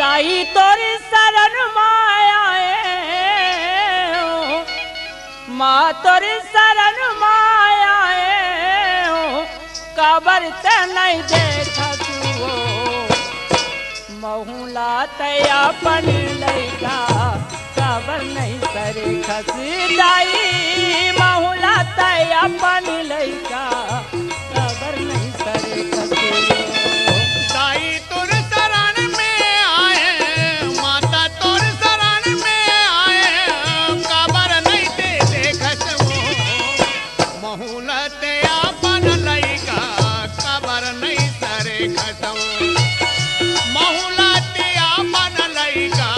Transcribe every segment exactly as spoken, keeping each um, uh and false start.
दाई तोर शरण माय आए हो, माँ तोर शरण माय आए हो, काबर ते नहीं देखत हो। महूला ते अपन लइका काबर नहीं सरे खसी दाई, महूला ते अपन लइका काबर नहीं सरे खसी। दाई तोर शरण में आए, माता तोर शरण में आए, काबर नहीं ते देखत हो। महूला ते अपन लइका काबर नहीं सरे खसो। महूला ते अपन लइका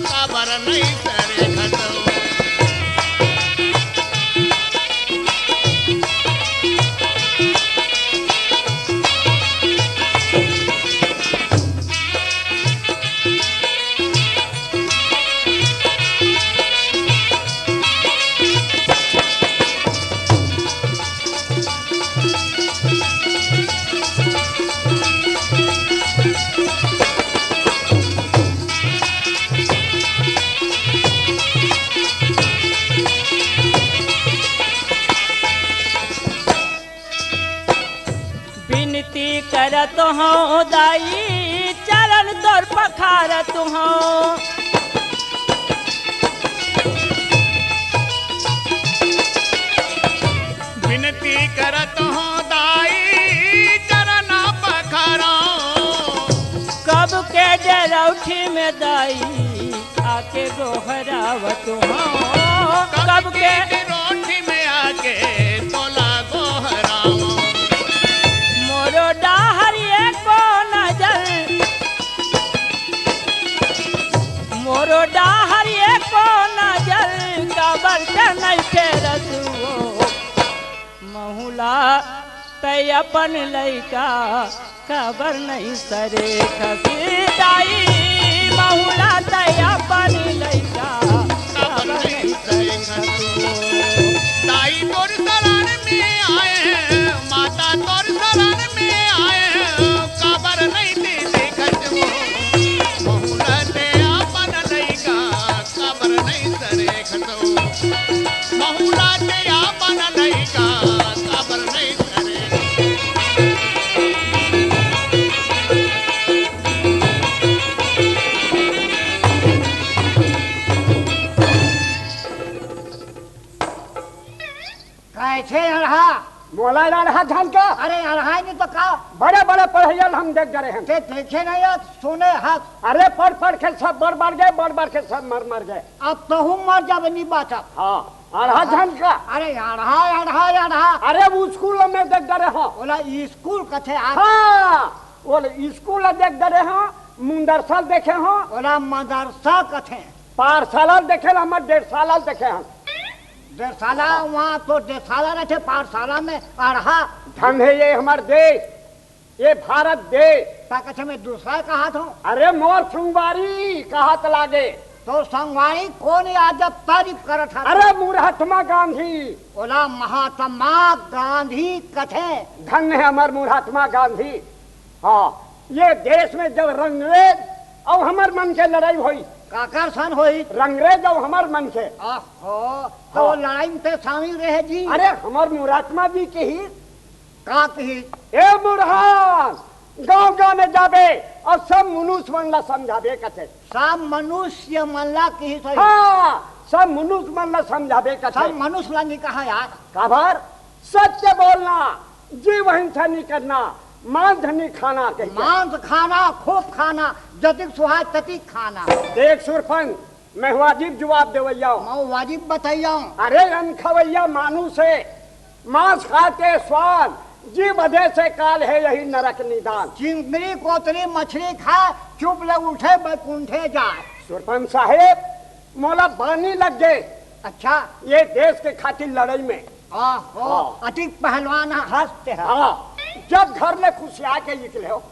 काबर नहीं सरे खसो। बिनती करत हौं दाई, चरण तोर पखारत हौं। बिनती करत हौं दाई, चरण पखारौं। कब के डेरौठी में दाई, आके गोहरावत हौं। कब के रोटी में आके तोला गोहरावं। मोरो डाहर एको नजर, मोरो डाहर एको नजर, काबर ते नहीं फेरत हो। महूला तै अपन लइका काबर नहीं सरे खसी दाई, महूला तै अपन लइका काबर नहीं सरे खसी। दाई तोर शरण में आए, माता तोर शरण में आए, काबर नहीं ते देखत हो। महूला तै अपन लइका काबर नहीं सरे खसो। महूला ते अपन लइका काबर नहीं सरे। कैसे अड़हा? मोला अड़हा झन का? अरे अड़हा नहीं तो का? बड़े बड़े पढ़इया ल हम देख डरे हन। ते देखे नहीं हो, सुने हस। अरे पढ़ पढ़ के सब बड़ बढ़ गए, बड़ बढ़ के सब मर मर गए। अब तहूँ मर जाबे, नहीं बाँचब। हाँ, अड़हा झन का? अरे अड़हा, अड़हा, अड़हा। अरे वो स्कूल में देख डरे हौं। ओला स्कूल कथे आज? हाँ, ओला स्कूल देख डरे हौं, मुंदरसा देखे हौं। ओला मदरसा कथे। पाठशाला देखे ला, हमर डेढ़ साल देखे हन। डेढ़ साला, वहाँ तो डेढ़ साला रहिथे पाठशाला में, अड़हा। धन हे ये हमर देश, ये भारत देश। ता कथे मैं दूसरा कहात हौं। अरे मोर संगवारी कहत लागे। तो संगवारी कोन आज तारीफ करत हस? अरे मुरहटमा गांधी। ओला महात्मा गांधी कथे। धन्य हे हमर मुरहटमा गांधी। हाँ, ये देश में जब रंगरेज अउ हमर मन के लड़ाई होई। काकर सन होई? रंगरेज अउ हमर मन के। आहो, तो हाँ। लड़ाई में ते शामिल रहे जी। अरे हमर मुरहटमा जी किहिस। का किहिस? ए मुरहन, गांव गांव में जाबे अउ सब मनुष्य मन ला समझाबे कथे। सब मनुष्य मन ला किहिस होई। हाँ, सब मनुष्य मन ला समझाबे कथे। सब मनुष्य ला नहीं कहा यार। काबर? सत्य बोलना, जीव हिंसा नहीं करना, मांस नहीं खाना कहिके। मांस खाना, खूब खाना, जतिक सुहाय ततिक खाना। देख सुरपंच, मैं वाजिब जवाब देवइया हौं। मैं वाजिब बतइया हौं। अरे अन्न खवइया मानुष हे, मांस खाय ते स्वान, जी बधे से काल हे यही नरक निदान। चिंगरी कोतरी मछली खाय, चुप ले उठे बैकुंठे जाय। सुरपंच साहेब, मोला बानी लग गे। अच्छा। ये देश के खातिर लड़ई में। आहो, हाँ। अतिक पहलवान हस्त हे। हाँ, जब घर में खुशिया के निकले हो।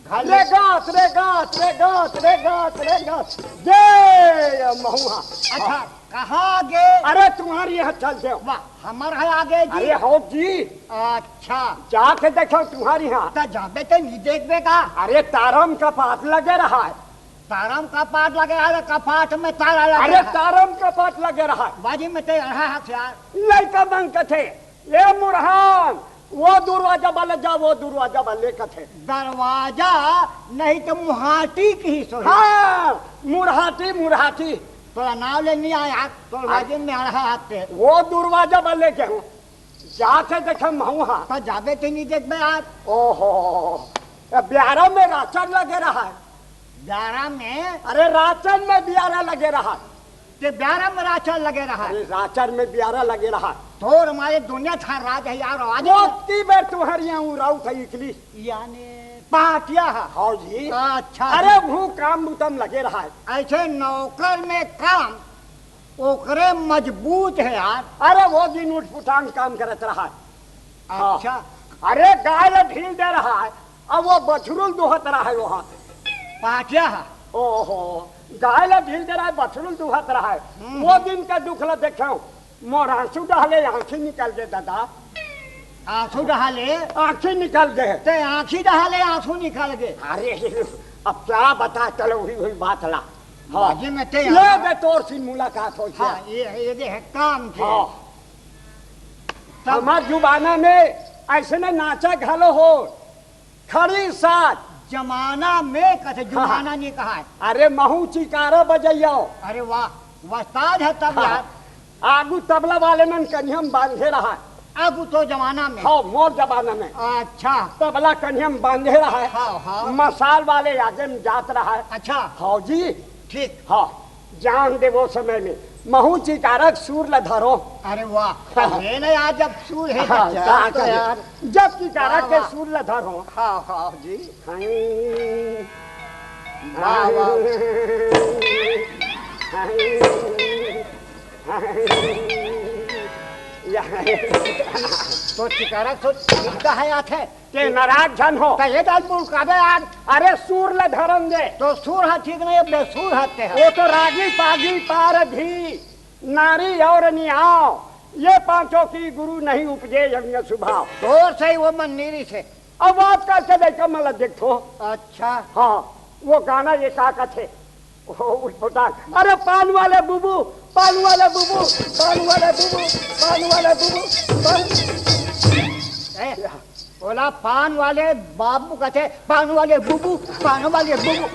घर ले में गात, रे गात, रे गात, रे गात, रे गात। जय महुआ। अच्छा, हाँ। कहाँ गे? अरे तुम्हारी यहाँ चल दे। वाह, हमर है आगे जी। अरे हो जी। अच्छा। जाके देखो तुम्हारी यहाँ। त जाबे ते नहीं देखबे का? अरे तारम का पात लगे रहा है। तारम कपाट लगे रहा, कपाट में ताला लगे अरे रहा। तारम कपाट लगे रहा। बाजी में ते रहा हथियार। लइका मन कथे, "ए मुरहान, वो दरवाजा बले जा, वो दरवाजा बले," कथे। दरवाजा नहीं तो मुहाटी की ही सोही। हाँ, मुरहाटी, मुरहाटी। तोला नाव ले नहीं आया, तोला हाँ। बाजी में रहा हथे। वो दरवाजा बले के हूँ। जाके देखे महू हा। तो जाबे ते नहीं देखबे यार। ओहो, ए ब्यारा में राचर लगे रहा है। ब्यारा में? अरे राचर में ब्यारा लगे रहा है। ते ब्यारा में राचर लगे रहा है। अरे राचर में ब्यारा लगे रहा है। तोर मारे दुनिया थार राज है यार, आवाज वो नहीं। ती बेर तुम्हारी यहाँ उराऊ था इकली। यानी पाटिया है। हाँ जी। अच्छा अरे जी। वो काम बुतम लगे रहा है। ऐसे नौकर में काम ओकरे मजबूत है यार। अरे वो दिन उठपुटांग काम करत रहा है। अच्छा। हाँ। अरे गाय ला ढील दे रहा है, अब वो बछरू ल दुहत रहा है वो हाथ। पाटिया है। ओहो, गाय ला ढील दे रहा है, बछरू ल दुहत रहा है। हम्म। वो दिन का दुख ला देखे, मोर आंसू डहले आंखी निकल गए दादा। आंसू डहले? आंखी निकल गए। ते आंखी डहले आंसू निकल गए। अरे, अब क्या बता, चलो हुई हुई बात ला। हाँ। बाजी में ते ये यार। बे तोर सी मुलाकात हो हाँ, गया। ये, ये दे है काम के। हाँ। तब हमार जुबाना में ऐसे ने नाचा घलो हो, खड़ी साथ। जमाना में कथे, हाँ, हाँ। जुमाना नहीं कहा है। अरे महू चिकारा बजैया। अरे वाह, वस्ताद है तब हाँ। यार। आगू तबला वाले मन कनिहम बांधे रहा। आगू तो जमाना में। हाँ, मोर जमाना में। अच्छा। तबला कनिहम बांधे रहा। हाँ, हाँ। मसाल वाले आगे में जात रहा। अच्छा। हाँ जी। ठीक। हाँ, जान दे वो समय में महू चिकारक सुर ल धरो। अरे वाह। हाँ। ये ना यार, जब सुर है हाँ, तो का तो करे? यार। जब चिकारक वाह, के वाह। सुर ल धरो। हाँ, हाँ जी। हाँ। वाह, वाह। हाँ। या। तो चिकारक तो दिखता है आथे। ते नाराज झन हो। त ये दाल मुड़ काबे यार। अरे सुर ल धरन दे। तो सुर ह ठीक नहीं है, बेसुर हते है। वो तो रागी पागी पारधी नारी और निहाव, ये पांचों की गुरु नहीं उपजे यज्ञ स्वभाव। तोर सही वो मन नीरी से। अब बात करके देखो, मतलब देखो। अच्छा। हाँ, वो गाना ये का कथे? ओ, उठपटांग। अरे पान वाले बुबू, पान वाले बुबू, पान वाले बुबू, पान वाले बुबू, पान ए, ओला पान वाले बाबू कथे, पान वाले बुबू, पान वाले बुबू।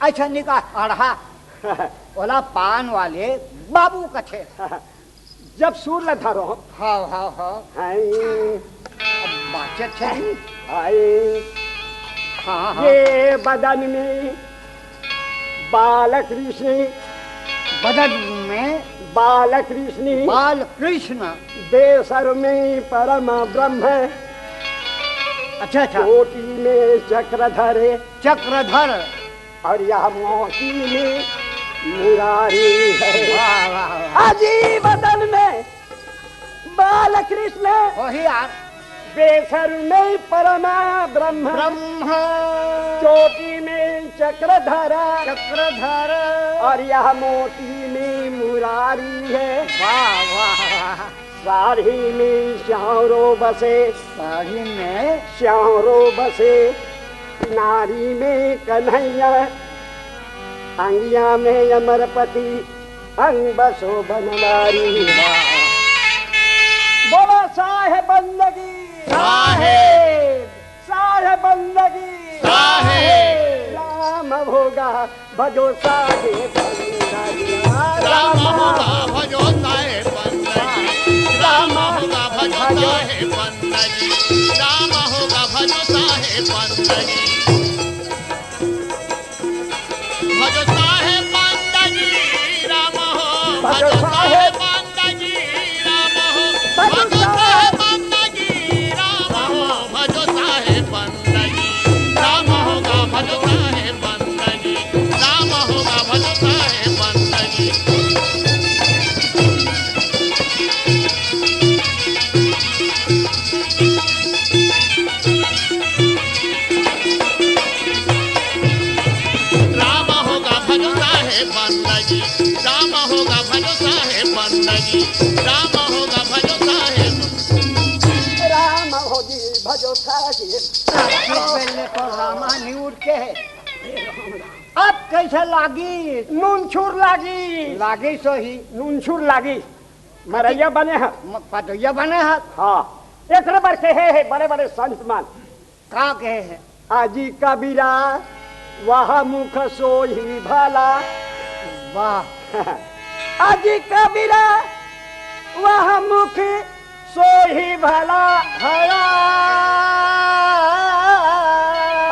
अच्छा निका अड़हा। ओला पान वाले बाबू कथे। जब सुर ल धरो। हाँ, हाँ, हाँ। हाय। अब बात अच्छे नहीं। हाय। हाँ, हाँ। ये बदन में बालकृष्ण। बदन में बालकृष्ण। बालकृष्ण। बेसर में परम ब्रह्म। अच्छा, अच्छा। चोटी में चक्रधर। चक्रधर। और यह मोती में मुरारी है। वाह, वाह, वाह। अजी बदन में बालकृष्ण। वही यार। बेसर में परमा ब्रह्म। ब्रह्म। चोटी में चक्रधरा। चक्रधर। और यह मोती में मुरारी है। वाह, वाह, वाह। साड़ी में श्यावरो बसे। साड़ी में? श्यावरो बसे। नारी में कन्हैया। अंगिया में अमरपति। अंग बसो बनवारी। वाह। बोलो साहेब बंदगी। साहेब। साहेब बंदगी। साहेब। राम होगा भजो साहेब बंदगी। राम होगा भजो साहेब बंदगी। राम होगा भजो साहेब बंदगी। राम होगा भजो साहेब बंदगी। भजो साहेब बंदगी राम हो, भजो साहेब बंदगी राम हो, भजो साहेब बंदगी राम हो, भजो साहेब बंदगी राम होगा, भजो साहेब बंदगी राम होगा, भजो साहेब बंदगी। राम होगा भजो साहेब बंदगी, राम होगा भजो साहेब बंदगी, राम होगा भजो साहेब। राम हो जी भजो साहेब। पहले तो रामा नहीं उठ के है। अब कइसे लागिस? नुनछुर लागिस। लागिस होही। नुनछुर लागिस। मरइया बने ह। म-, पटइया बने ह। हाँ, एकरे बर कहे हे बड़े-बड़े संत मन। का कहे हे? अजी कबीरा, वह मुख सोही भला। वाह। अजी कबीरा, वह मुख सोही भला। भला।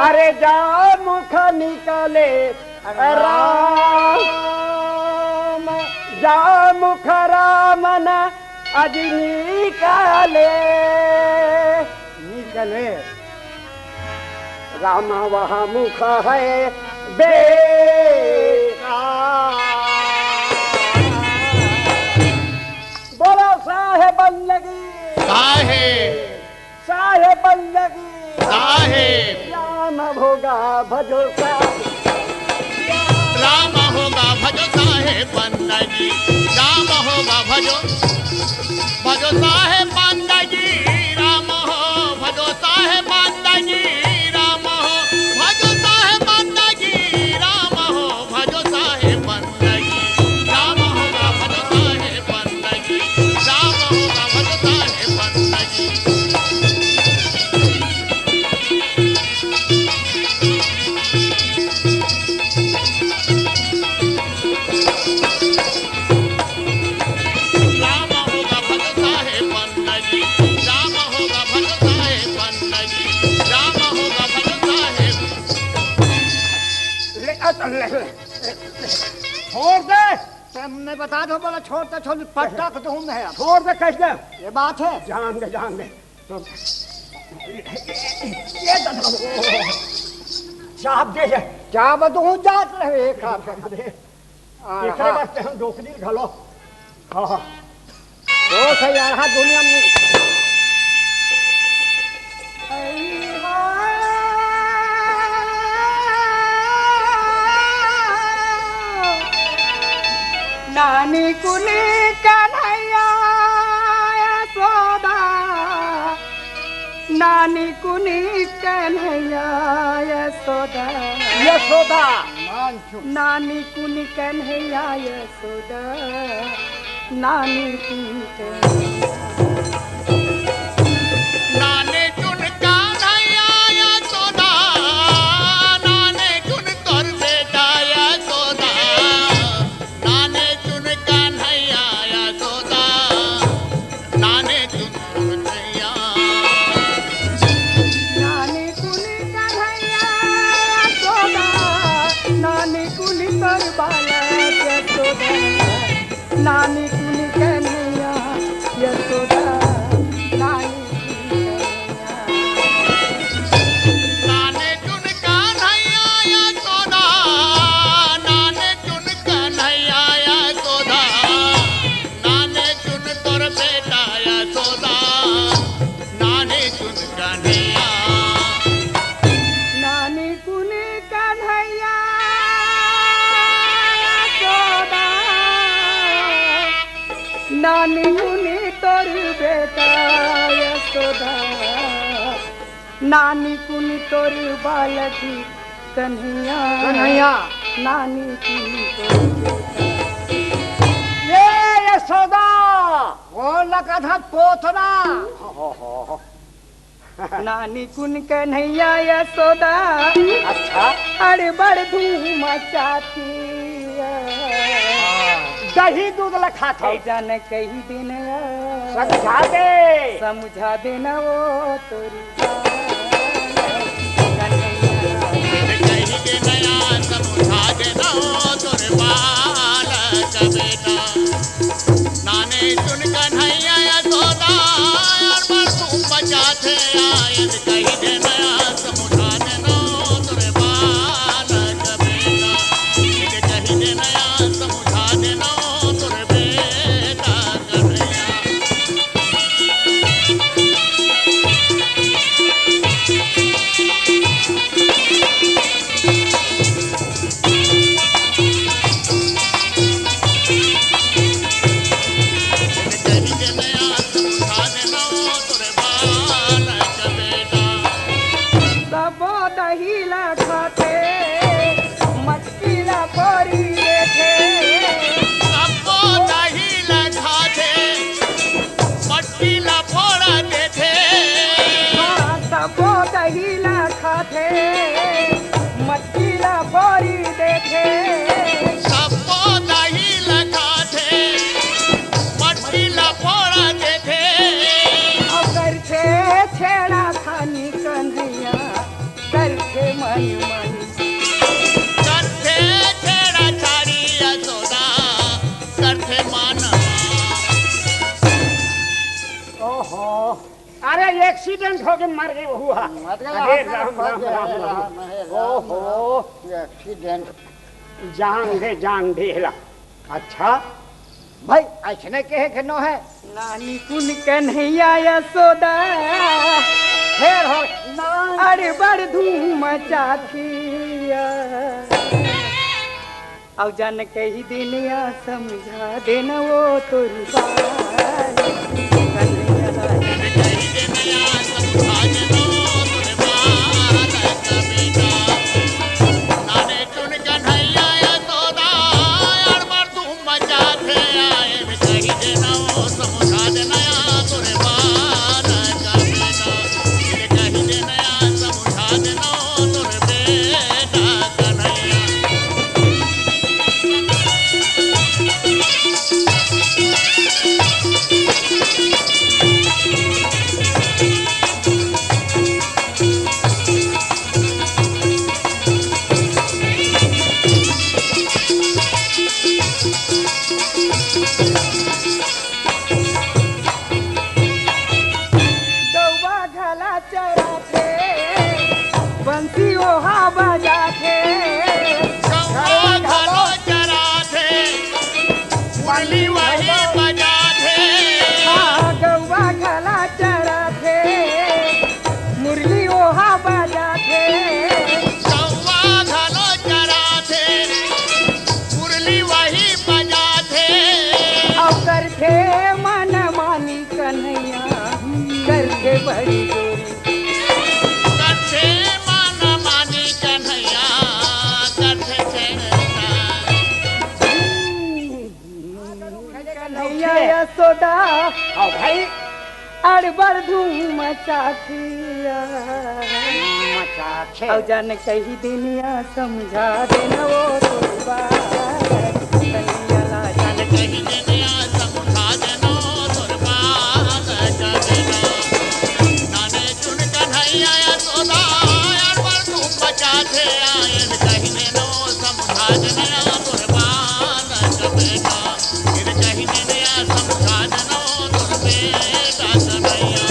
अरे जा मुख निकले राम। राम। जा मुख राम न अजी निकले। निकले। राम वह मुख है बेकार। बोलो साहेब बंदगी। साहेब। साहेब बंदगी। साहेब। राम भोगा भजो साहेब। राम होगा भजो साहेब बंदगी। राम होगा भजो, भजो साहेब बंदगी। राम हो भजो साहेब बंदगी। राम हो भजो साहेब बंदगी। राम हो भजो साहेब बंदगी। राम होगा भजो साहेब बंदगी। राम होगा भजो साहेब बंदगी। राम होगा भजो साहेब बंदगी। राम होगा भजो साहेब बंदगी। राम होगा भजो साहेब। ले, अ, ले, ले, ले। छोड़ दे। तुमने बता दो, बोला छोड़ दे, छोड़, पटक दूं मैं अब। छोड़ दे, कह दे। ये बात है। जान दे, जान दे। तो ये तो चाप दे। चाप तो हूँ जात रहे एक हाथ से। हाँ, एकरे हाँ। वास्ते हम डोकरी घलो। हाँ, हाँ। तो सही यार, हाँ, दुनिया में। नानी कुनी कन्हैया यशोदा, नानी कुनी कन्हैया यशोदा। यशोदा। नानी कुनी कन्हैया यशोदा, नानी कुनी कन्हैया। नानी कुनी कन्हैया यशोदा, नानी कुनी तोर बेटा यशोदा। नाने चुन कन्हैया यशोदा, नाने चुन कन्हैया। नाने चुन कन्हैया यशोदा, नाने चुन तोर बालक यशोदा। नाने चुन कन्हैया यशोदा, नाने चुन कन्हैया। नाने चुन कन्हैया यशोदा, नाने चुन कन्हैया यशोदा, नाने चुन तोर बेटा यशोदा, नाने चुन कन्हैया। नाने चुन कन्हैया यशोदा, नाने चुन तोर बेटा यशोदा। नानी कुनी तोर बालक कन्हैया। कन्हैया। नानी कुनी तोर बेटा। ये यशोदा। कौन लगा था पोतना? नानी कुनी कन्हैया यशोदा। अच्छा। अरे बड़ धूम मचाती है। हाँ। दही दूध ला खात हव। ए जान कही देना। समझा दे। समझा देना वो तोरी। कही देना, समझा देना वो तोरे बालक बेटा। नाने चुन कन्हैया यशोदा, यार पर तू बचाते आए, कही देना, समझा देना वो तोरे बालक बेटा। कही देना, समझा देना वो तोरे बेटा। सबो दही ला खाते। एक्सीडेंट होके मर गे वहू हा। मर गे, अरे राम, राम, राम, राम, राम। हे राम, ओहो। राम, ये एक्सीडेंट। जान दे, जान दे एला। अच्छा भाई, अइसने कहे के नो हे। नानकुन कन्हैया यशोदा, फेर हो, नान- अरे बड़ धूम मचाथे। अउ जान कहि देन या समझा देन वो तोर बात। कन्हैया ला गौवा घला चराथे, बंसी ओहा बजाथे। गौवा घलो चराथे, मुरली वही बजाथे। हाँ, गौवा घला चराथे, मुरली ओहा बजाथे। गौवा घलो चराथे, मुरली वही बजाथे। अउ करथे मन मानी कन्हैया, करथे बड़ी जोरी। करथे मन मानी कन्हैया, करथे छेड़छाड़। कन्हैया यशोदा। हाँ भाई। अड़बड़ धूम मचाथिया। मचाथे। अउ जान कहि देन या समझा देन वो तोर बात। कन्हैया ला जान कहि देन या समझा देन वो तोर बात। कन्हैया नाने चुन कन्हैया यशोदा, अड़बड़ धूम मचाथे, आयन कहि देन वो समझा देन या तोर बात। कन्हैया फिर कहि देन या समझा देन वो तोर बेटा कन्हैया।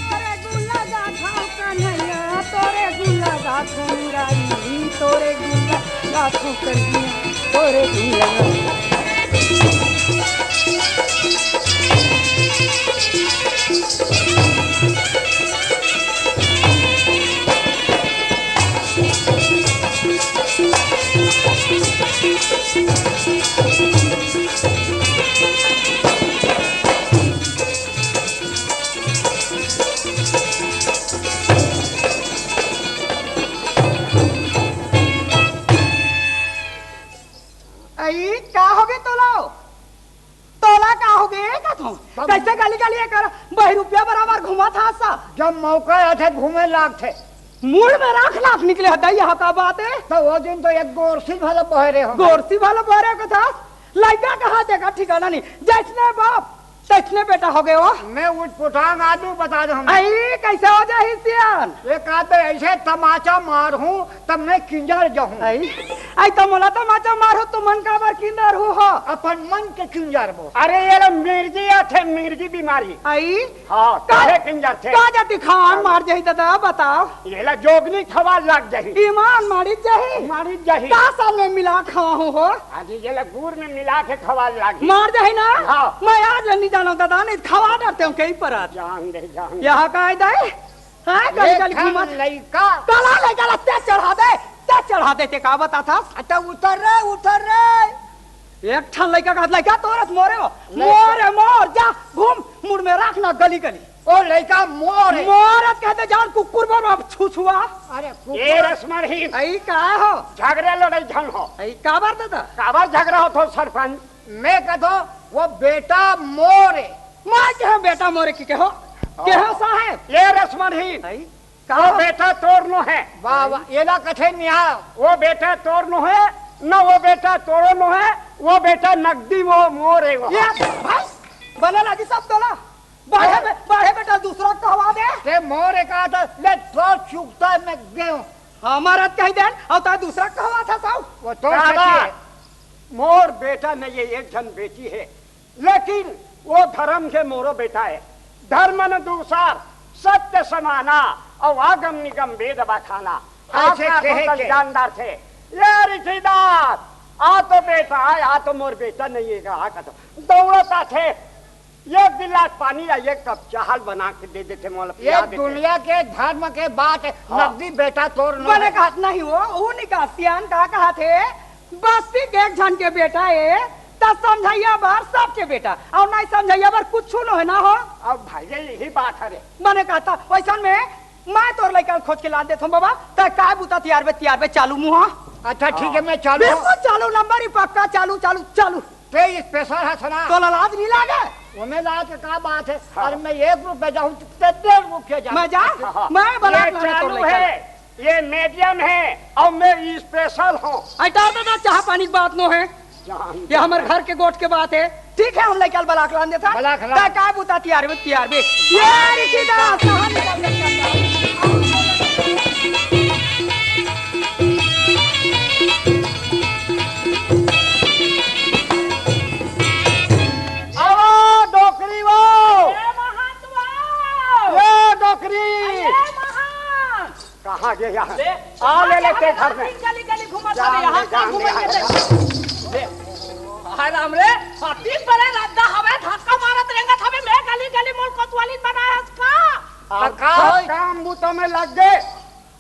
तोरे गुण लगाथों कन्हैया, तोरे गुण लगाथों मुरारी, तोरे गुण लगाथों कन्हैया, तोरे गुण लगाथों। अई, का होगे तोला? तोला का होगे कथों? तब कइसे गली गली एकर बहिरुपिया बराबर घूमत हस? जब मौका आथे घूमे लागथे। मुड़ में राख लाख निकले हस, दई हा का बात हे? त वो दिन तो एक गोरसी भला बहरे हो। गोरसी भला बहरे कथस? लइका कहाँ देखा ठिकाना नहीं। जइसने बाप तइसने बेटा होगे वो। मैं उटपुटांग आदमी बता दे हम। अई, कइसे हो जाही सियान? एक आध अइसे तमाचा मारहूँ, तब मैं किंजर जाहूँ। अई, अई त मोला तमाचा मारहू, तुमन काबर किंजरहू हो? अपन मन के किंजरबो। अरे, ये लो मिर्गी आथे, मिर्गी बीमारी। अई? हाँ, का, काहे किंजरथे? का जाति खान मार जाही दादा, बताओ। ये ला जोगनी खवाल लाग जाही। ईमान मारी जाही। मारी जाही। का साल में मिला खावा हूँ हो? आज ये ला गुड़ में मिला के खवाल लाग। मार जाही ना? हाँ। मैं आज नहीं जाना दादा, नहीं खवा डरते हूँ कहीं पर आज। जान दे, जान दे। यहाँ का है दाई? हाँ, गली एक गली ठन घूमत। लइका। काला लइका ला तेज चढ़ा दे, तेज चढ़ा दे, ते का बताथस? अच्छा, उतर रे, उतर रे। एक ठन लइका कहत लइका तोरत मोरे हो। लइका। मोरे मोर, जा घूम, मुड़ में राख ना गली गली। ओ लइका मोर हे। मोरत कहते जान कुकुर बर अब छुछुआ। अरे कुकुर। ए रसमरहीन। अई का हो? झगड़ा लड़ाई झन हो। अई काबर दादा? काबर झगड़ा होथो सरपंच? मैं कथों वो बेटा मोर हे। मैं कहे बेटा मोरे की कहो? ओ। कहो साहेब। ये रसमरहीन। अई, वो कहो। बेटा तोर नो हे। वाह, वाह, ये ना कथे निहार। वो बेटा तोर नो हे, न वो बेटा तोरो नो हे, वो बेटा नकदी वो मोर हे वो। ये भाई, बने लगी सब तोला। बाढ़े बे-, बाढ़े बेटा दूसरा कहवा दे। ते मोर हे कहा था, ले तो चुकता मैं गयो। हमर अत कहि देन, अउ तैं दूसरा कहवा था साहू? वो तो का सच बात? है। मोर बेटा नहीं है, एक झन बेटी है, लेकिन वो धर्म के मोरो बेटा है। धर्म अनुसार सत्य समाना अउ आगम निगम वेद बखाना। ऐसे आचार कहे होतल के। जानदार थे। ये ऋषिदास, आ तो बेटा है, आ तो मोर बेटा नहीं है, कहा का तो दौड़त आथे। एक गिलास पानी या एक कप चाहल बना के दे देथे, मोला पिया ये देथे। दुनिया के धर्म के बात है, हाँ। नकदी बेटा तोर नो बने है। कहत नहीं हो, ऊ नहीं कहा, सियान का कहा थे, बस्ती के एक झन के बेटा है, त समझैया बर सबके बेटा, अउ नहीं समझैया बर कुछ नो है ना हो। अब भाई ये यही बात है रे। बने कहता, वैसन में मैं तोर लइका ल खोज के ला देथों बाबा, त काय बुता तियार बे, तियार बे, चालू मुहा। अच्छा ठीक है, मैं चालू। बिल्कुल चालू, नंबर ही पक्का, चालू, चालू, चालू। ते स्पेशल है सना। तोला लाज नहीं लागे? ओमे लाज के का बात है? हाँ। अरे मैं एक रुपया जाऊं, ते डेढ़ रुपया जाऊं। मैं जा? हाँ, हाँ। मैं बलाक ये लाने तोर चालू लइका है, ये मीडियम है, अउ मैं स्पेशल हूँ। अइटार में तो चाह पानी की बात नो है। जान ये हमर घर के गोठ के बात है। ठीक है, हम लइका ल बलाक लान देथन। बलाक लान। त का बुता तियार बे, तियार बे। ये ऋषिदास, कहाँ निकल गए? आवो डोकरी वो। ए महंत वो। ए डोकरी। ए महंत। कहाँ गए यहाँ? ले, आ, ले, ले, ले, ते घर में। गली, गली घूमत जान हवे, यहाँ दे, से जान दे, घूमत जान हवे। दे। हाय राम रे, अति बड़े रद्दा हवे, धक्का मारत रेंगत हवे, मैं गली, गली मोर कोतवाली बनाए हस का? अब का होई? काम बूता में लग गए।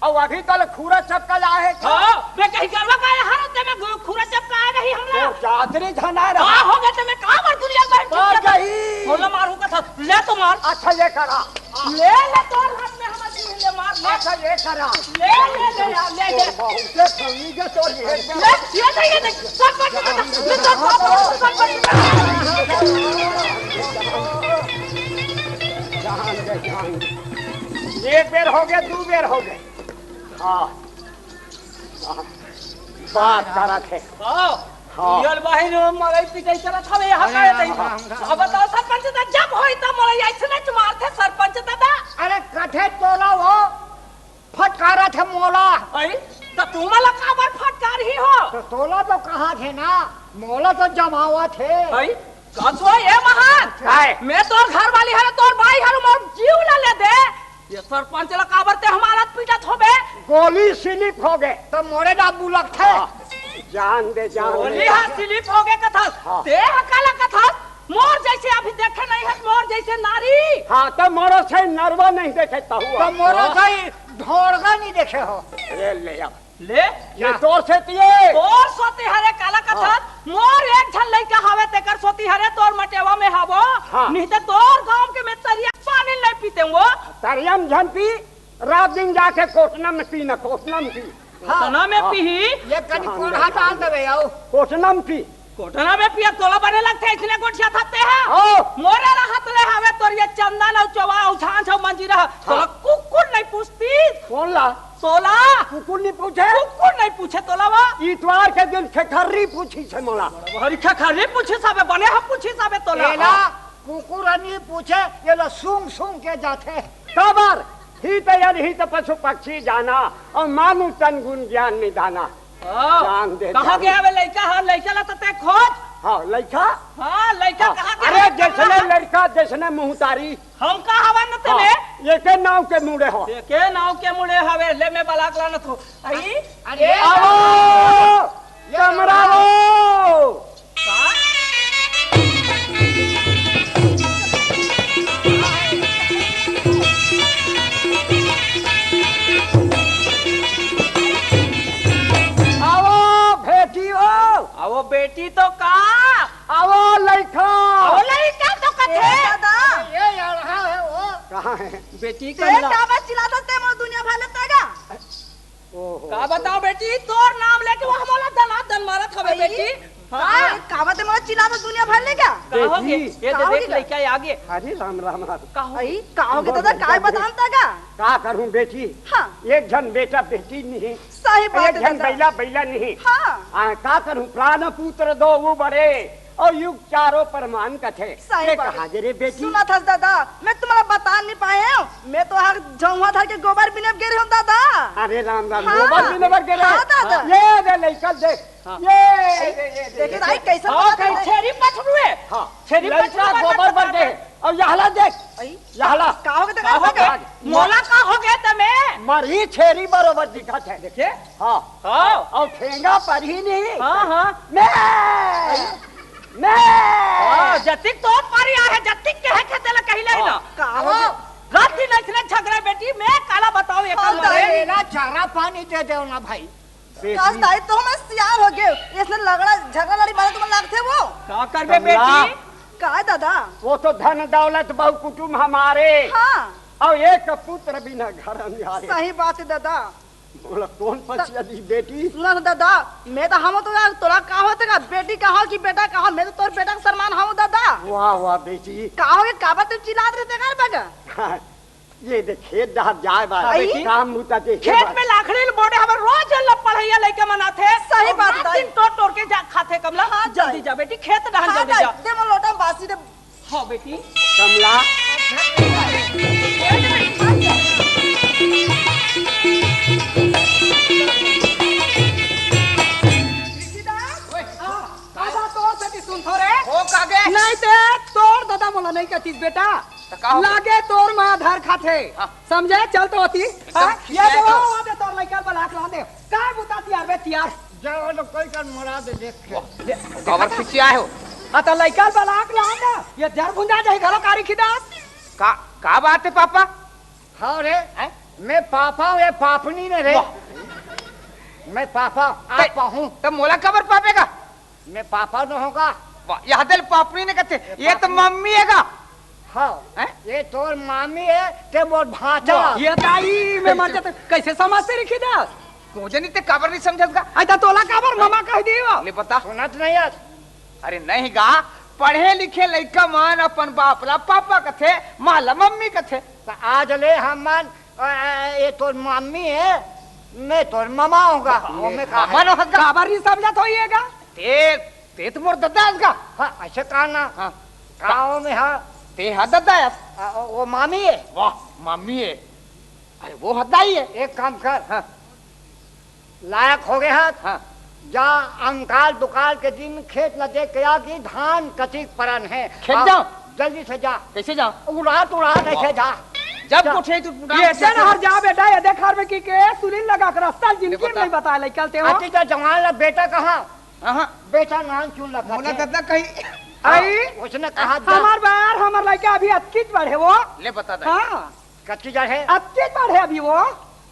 अउ अभी तक खुरा चपका आए है का? हाँ, मैं कहीं गलवा का यहाँ रहते में घु-, खुरा चपका आए नहीं हमला। तो जातरी झना रहा। हाँ, हो गए तो मैं कहाँ मर दुनिया में मर गई। बोला मारू का था, ले तो मार। अच्छा, ये करा। ले, ले, तोर हाथ में हमर जीव ले, मार, ले। अच्छा, ये करा। ले, ले, ले, ले, ले, ले। बहुते कमी के तोर ये ले, ये दे, ये दे। सब कर दे, ले, सब कर दे, सब कर दे। जान दे, जान दे। एक बेर हो गया, दू बेर हो गया। हाँ। बात करत हे। हाँ। हाँ। ये बहिन मरई पिटई करत हवे, यहाँ अरे का राम, नहीं। राम, राम, अब बताओ सरपंच दादा, जब होई त मरई ऐसने च मारथे सरपंच दादा। अरे कथे तोला वो फटकारत हे मोला। अई, त तू मला काबर फटकारही हो? त तोला तो कहाथे ना, मोला तो जमावत हे। अई, कसो ये महान? काय? मैं तोर घर वाली हरे, तोर भाई हरे, मोर जीव ला ले दे। ये सरपंच ला काबर ते हमारा पीटत होबे? गोली स्लिप हो गए। त मोरे ना बुलक थे। हाँ। जान दे, जान दे। गोली हा स्लिप हो गए कथस। हाँ। ते हा काला कथस? मोर जैसे अभी देखे नहीं है, मोर जैसे नारी। हाँ, त मोरो से नरवा नहीं देखे तहु। त मोरो हाँ। से ढोड़गा नहीं देखे हो। अरे ले अब। ले। ये तोर सेती हे। तोर सोती हरे काला कथस, हाँ। मोर एक झन लइका हवे तेकर सोती हरे तोर मटेवा में हवो। हाँ। नहीं त तोर गांव के में तरिया पानी नहीं पीते वो। तरिया में झन पी, रात दिन जाके कोटना में पी ना, कोटना में पी। हाँ। कोटना में हाँ। पीही। ये कनी हाँ, कोन हाँ। हटा देवे आओ। कोटना में पी। कोटना में पिया तोला बने लगथे, इसने गोठिया थते है। हाँ। मोरे रहत ले हवे तोर ये चंदन अउ चवा अउ झांझ अउ मंजीरा। तोला हाँ। कुकुर नहीं पूछती। कौन ला? तोला। कुकुर नहीं पूछे? कुकुर नहीं पूछे तोला वा। इतवार के दिन खेखर्री पूछी छे मोला। हरी खेखर्री पूछी सबे, बने हम पूछी सबे तोला। एला हाँ। कुकुर नहीं पूछे, एला सूंघ सूंघ के जाथे। काबर? हित यन हित पशु पक्षी जाना, अउ मानु तन गुण ज्ञान निधाना। हाँ। जान दे, कहाँ जान गया दे। वे लइका? हाँ, लइका ला तो ते खोज। हाँ, लइका? हाँ, लइका हाँ। कहाँ गया अरे, वे? जैसने लड़का, जैसने मुहतारी। हम का हवन न हाँ, तेने? एके नाव के मुड़े हो। एके नाव के मुड़े हवे, ले मैं बलाक लानत हो। आई? अरे, ए, आवो! ये कमरा आवो! का? आवो, बेटी हो। आवो, बेटी तो का? आवो, लइका। आवो, लइका तो कथे। ए, दादा। ये यहाँ है वो। कहाँ है? बेटी ते कमरा। काबर चिल्लात हस ते मोर दुनिया भर ले तेगा? ओहो। का बताओ बेटी, तोर नाम लेके वो हमला दना दन मारत हवे अई, बेटी। हाँ। का, काबर ते मोर चिल्लात हस दुनिया भर ले का? का हो गे? बेटी। ये का दे हो देख गे? लइका आगे। अरे राम, राम, राम। का हो गे? अई, का हो गे दादा, काय बतान तेगा? का करूं बेटी? हाँ। एक झन बेटा बेटी नहीं। सही बात एक है झन दादा। बैला, बैला नहीं। हाँ। आ, का करूं, प्राण पुत्र दो वो बड़े। अउ युग चारों परमान कथे। सही ये बात। कहाँ गे रे बेटी? सुनत हस दादा, मैं तुम्हारा बता नहीं पाए हूँ। मैं तो हर झौंहा धर के गोबर बिने गे रहे हूँ दादा। अरे राम राम, हाँ। गोबर बिने बर गे रहे? हाँ दादा। ये दे लइका देख। हाँ। ये, ये, ये, देखे ये, दाई, कैसे हाँ, बोलत कहीं है? छेरी पछरुए। हाँ। छेरी लइका पछरुए गोबर बर गे। अउ यहला देख। आई। यहला। का हो गे, का हो गे? मोला का हो गे तमे? मरही छेरी बरोबर दिखत है। देखे? हाँ। हाँ। अउ ठेंगा पर ही नहीं। हाँ, हाँ। मैं, मैं। हाँ, जतिक तो पारी आहे, जतिक के है खेते ला कही ले ना। हाँ। का हो गे? रात दिन ऐसने झगड़ा बेटी, मैं काला बताओ ये हाँ, कर मारे। दाई। तेला चारा पानी दे देव ना भाई। बेटी। कस दाई, तो मैं सियान हो गए। इसने लगड़ा, झगड़ा लड़ी मारे तुम्हें लागथे वो। का करबे कमला। बेटी? काय दादा? वो तो धन दौलत बहु कुटुम हमारे। हाँ। अउ एक पुत्र बिना घर अंधियारे। सही बात है दादा। मोला कौन पछिया दी बेटी? सुना ना दादा, मैं तो हम तो यार तोला का होथे का, बेटी कहा कि बेटा कहा, मैं तो तोर बेटा के समान हूँ दादा। वाह, वाह बेटी। का हो गे, काबर तुम चिल्लात रहिथे घर बगा? ये दे खेत डहर जाए बर। हाँ, बेटी। काम बूता देखे खेत बर। में लाखड़ी ल बोड़े हमारे रोज ल पढ़ैया लइका मन आथे। सही अउ बात रात दाई। दिन टोर टोर के जा खाथे कमला। हाँ, जल्दी दाई। जा बेटी, खेत डहर हाँ, जल्दी दाई। जा। दे मोर लोटा बासी दे। हाँ, बेटी। कमला। हाँ, हाँ, तोर सेती सुनथो रे। हो कागे? नहीं ते तोर दादा मोला नहीं कहतीस बेटा। त का हो? लागे तोर माँ धर खाथे। हाँ। समझे? चल तो होती। एकदम हाँ? ये खिसियाए दे, तो। वो दे, तोर लइका बलाक ला दे। काय बुता तियार बे तियार? जा वो लोग कोई कर मरा दे, देख के। वाह, काबर खिसियाए हो? हाँ, तो लइका बलाक ला दे। ये जर भुंजा जाही घलो कारी खिदास। का, का बात है पापा? हाँ रे, हैं? मैं पापा हूँ, ये पापनी ने रे। वाह। मैं पापा, आप ते, हूँ। तब मोला काबर पापेगा? मैं पापा न होगा। वाह, यह दिल पापनी ने कहते, ये ये तो पापनी। मम्मी है का? हाँ, हैं? ये तोर मामी है, ते मोर भांचा। वाह, ये ताई, मैं मर जाता, कैसे समझते रखी दास? मुझे नहीं ते काबर नहीं समझत का? अच्छा, तोला काबर ममा कह दी हो? ले बता। सुनत नहीं है। अरे नहीं गा, पढ़े लिखे लइका मन अपन बाप ला पापा कथे, माँ ला मम्मी कथे। त आज ले हमन, अ, अ, ये तोर मम्मी है, मैं तोर ममा हूँ गा। वो मैं कहा ममा है। नो हस गा। काबर नहीं समझत होइएगा? ते, ते तो मोर ददा हस गा। हाँ, ऐसे कहा ना। हाँ। गाँव में हाँ। ते हा ददा हस। अ, वो मामी है। वाह, मामी है। अरे वो हद्दा ही है। एक काम कर। हाँ। लायक हो गए हाथ। हाँ। जा अंकाल दुकाल के दिन खेत ला देख के आ कि धान कतिक परन है। खेत आ, जाओ? जल्दी से जा। कैसे जाओ? उड़ात उड़ात ऐसे जा। जब जा। उठे तो उड़ान ये से से ना हर जा बेटा, ये देख हर में की के सुनील लगा कर रास्ता जिंदगी बता। नहीं बता ले, चलते हो। अति तो जवान ला बेटा कहाँ? हाँ, हाँ। बेटा नाम क्यों लगा मोला के? कतना कहीं। आई? हाँ, उसने कहा जा। हमार बार, हमार लड़का अभी अतकीच बढ़े वो। ले बता दे। हाँ। कच्ची जड़ है? अतकीच बढ़े अभी वो।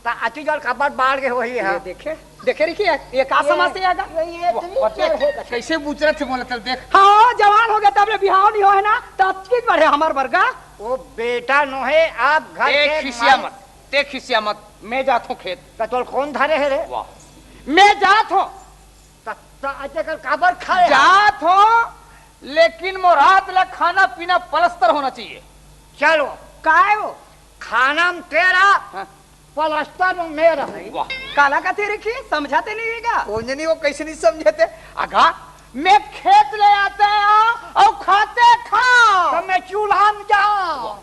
त अति जड़ काबर बाढ़ के होही ये है। देखे, देखे रखिए, ये का ये, समझते आगा? ये, ये वाह, इतनी वाह, जड़ है। कैसे बुचरत है मोला तब देख। हाँ, जवान हो गया तब ले बिहाव नहीं हो है ना, त अतकीच बढ़े हमार बरगा। वो बेटा नो है, आप घर ते के खिसिया मालिक। मत, ते खिसिया मत, मैं जात हूँ खेत। त तोल कौन धरे है रे? वाह, मैं जात हूँ। त, त अजय कर काबर खड़े है? जात हूँ, लेकिन मोर हाथ ला खाना पीना पलस्तर होना चाहिए। चलो। काय वो? खाना में तेरा, हाँ। पलस्तर में मेरा। वाह। काला कथे रखी, समझाते नहीं रहेगा। कोई नहीं, वो कैसे नहीं समझाते? अगा, मैं खेत ले आते हैं अउ खाते खाओ। तो मैं चूल्हा में जाओ।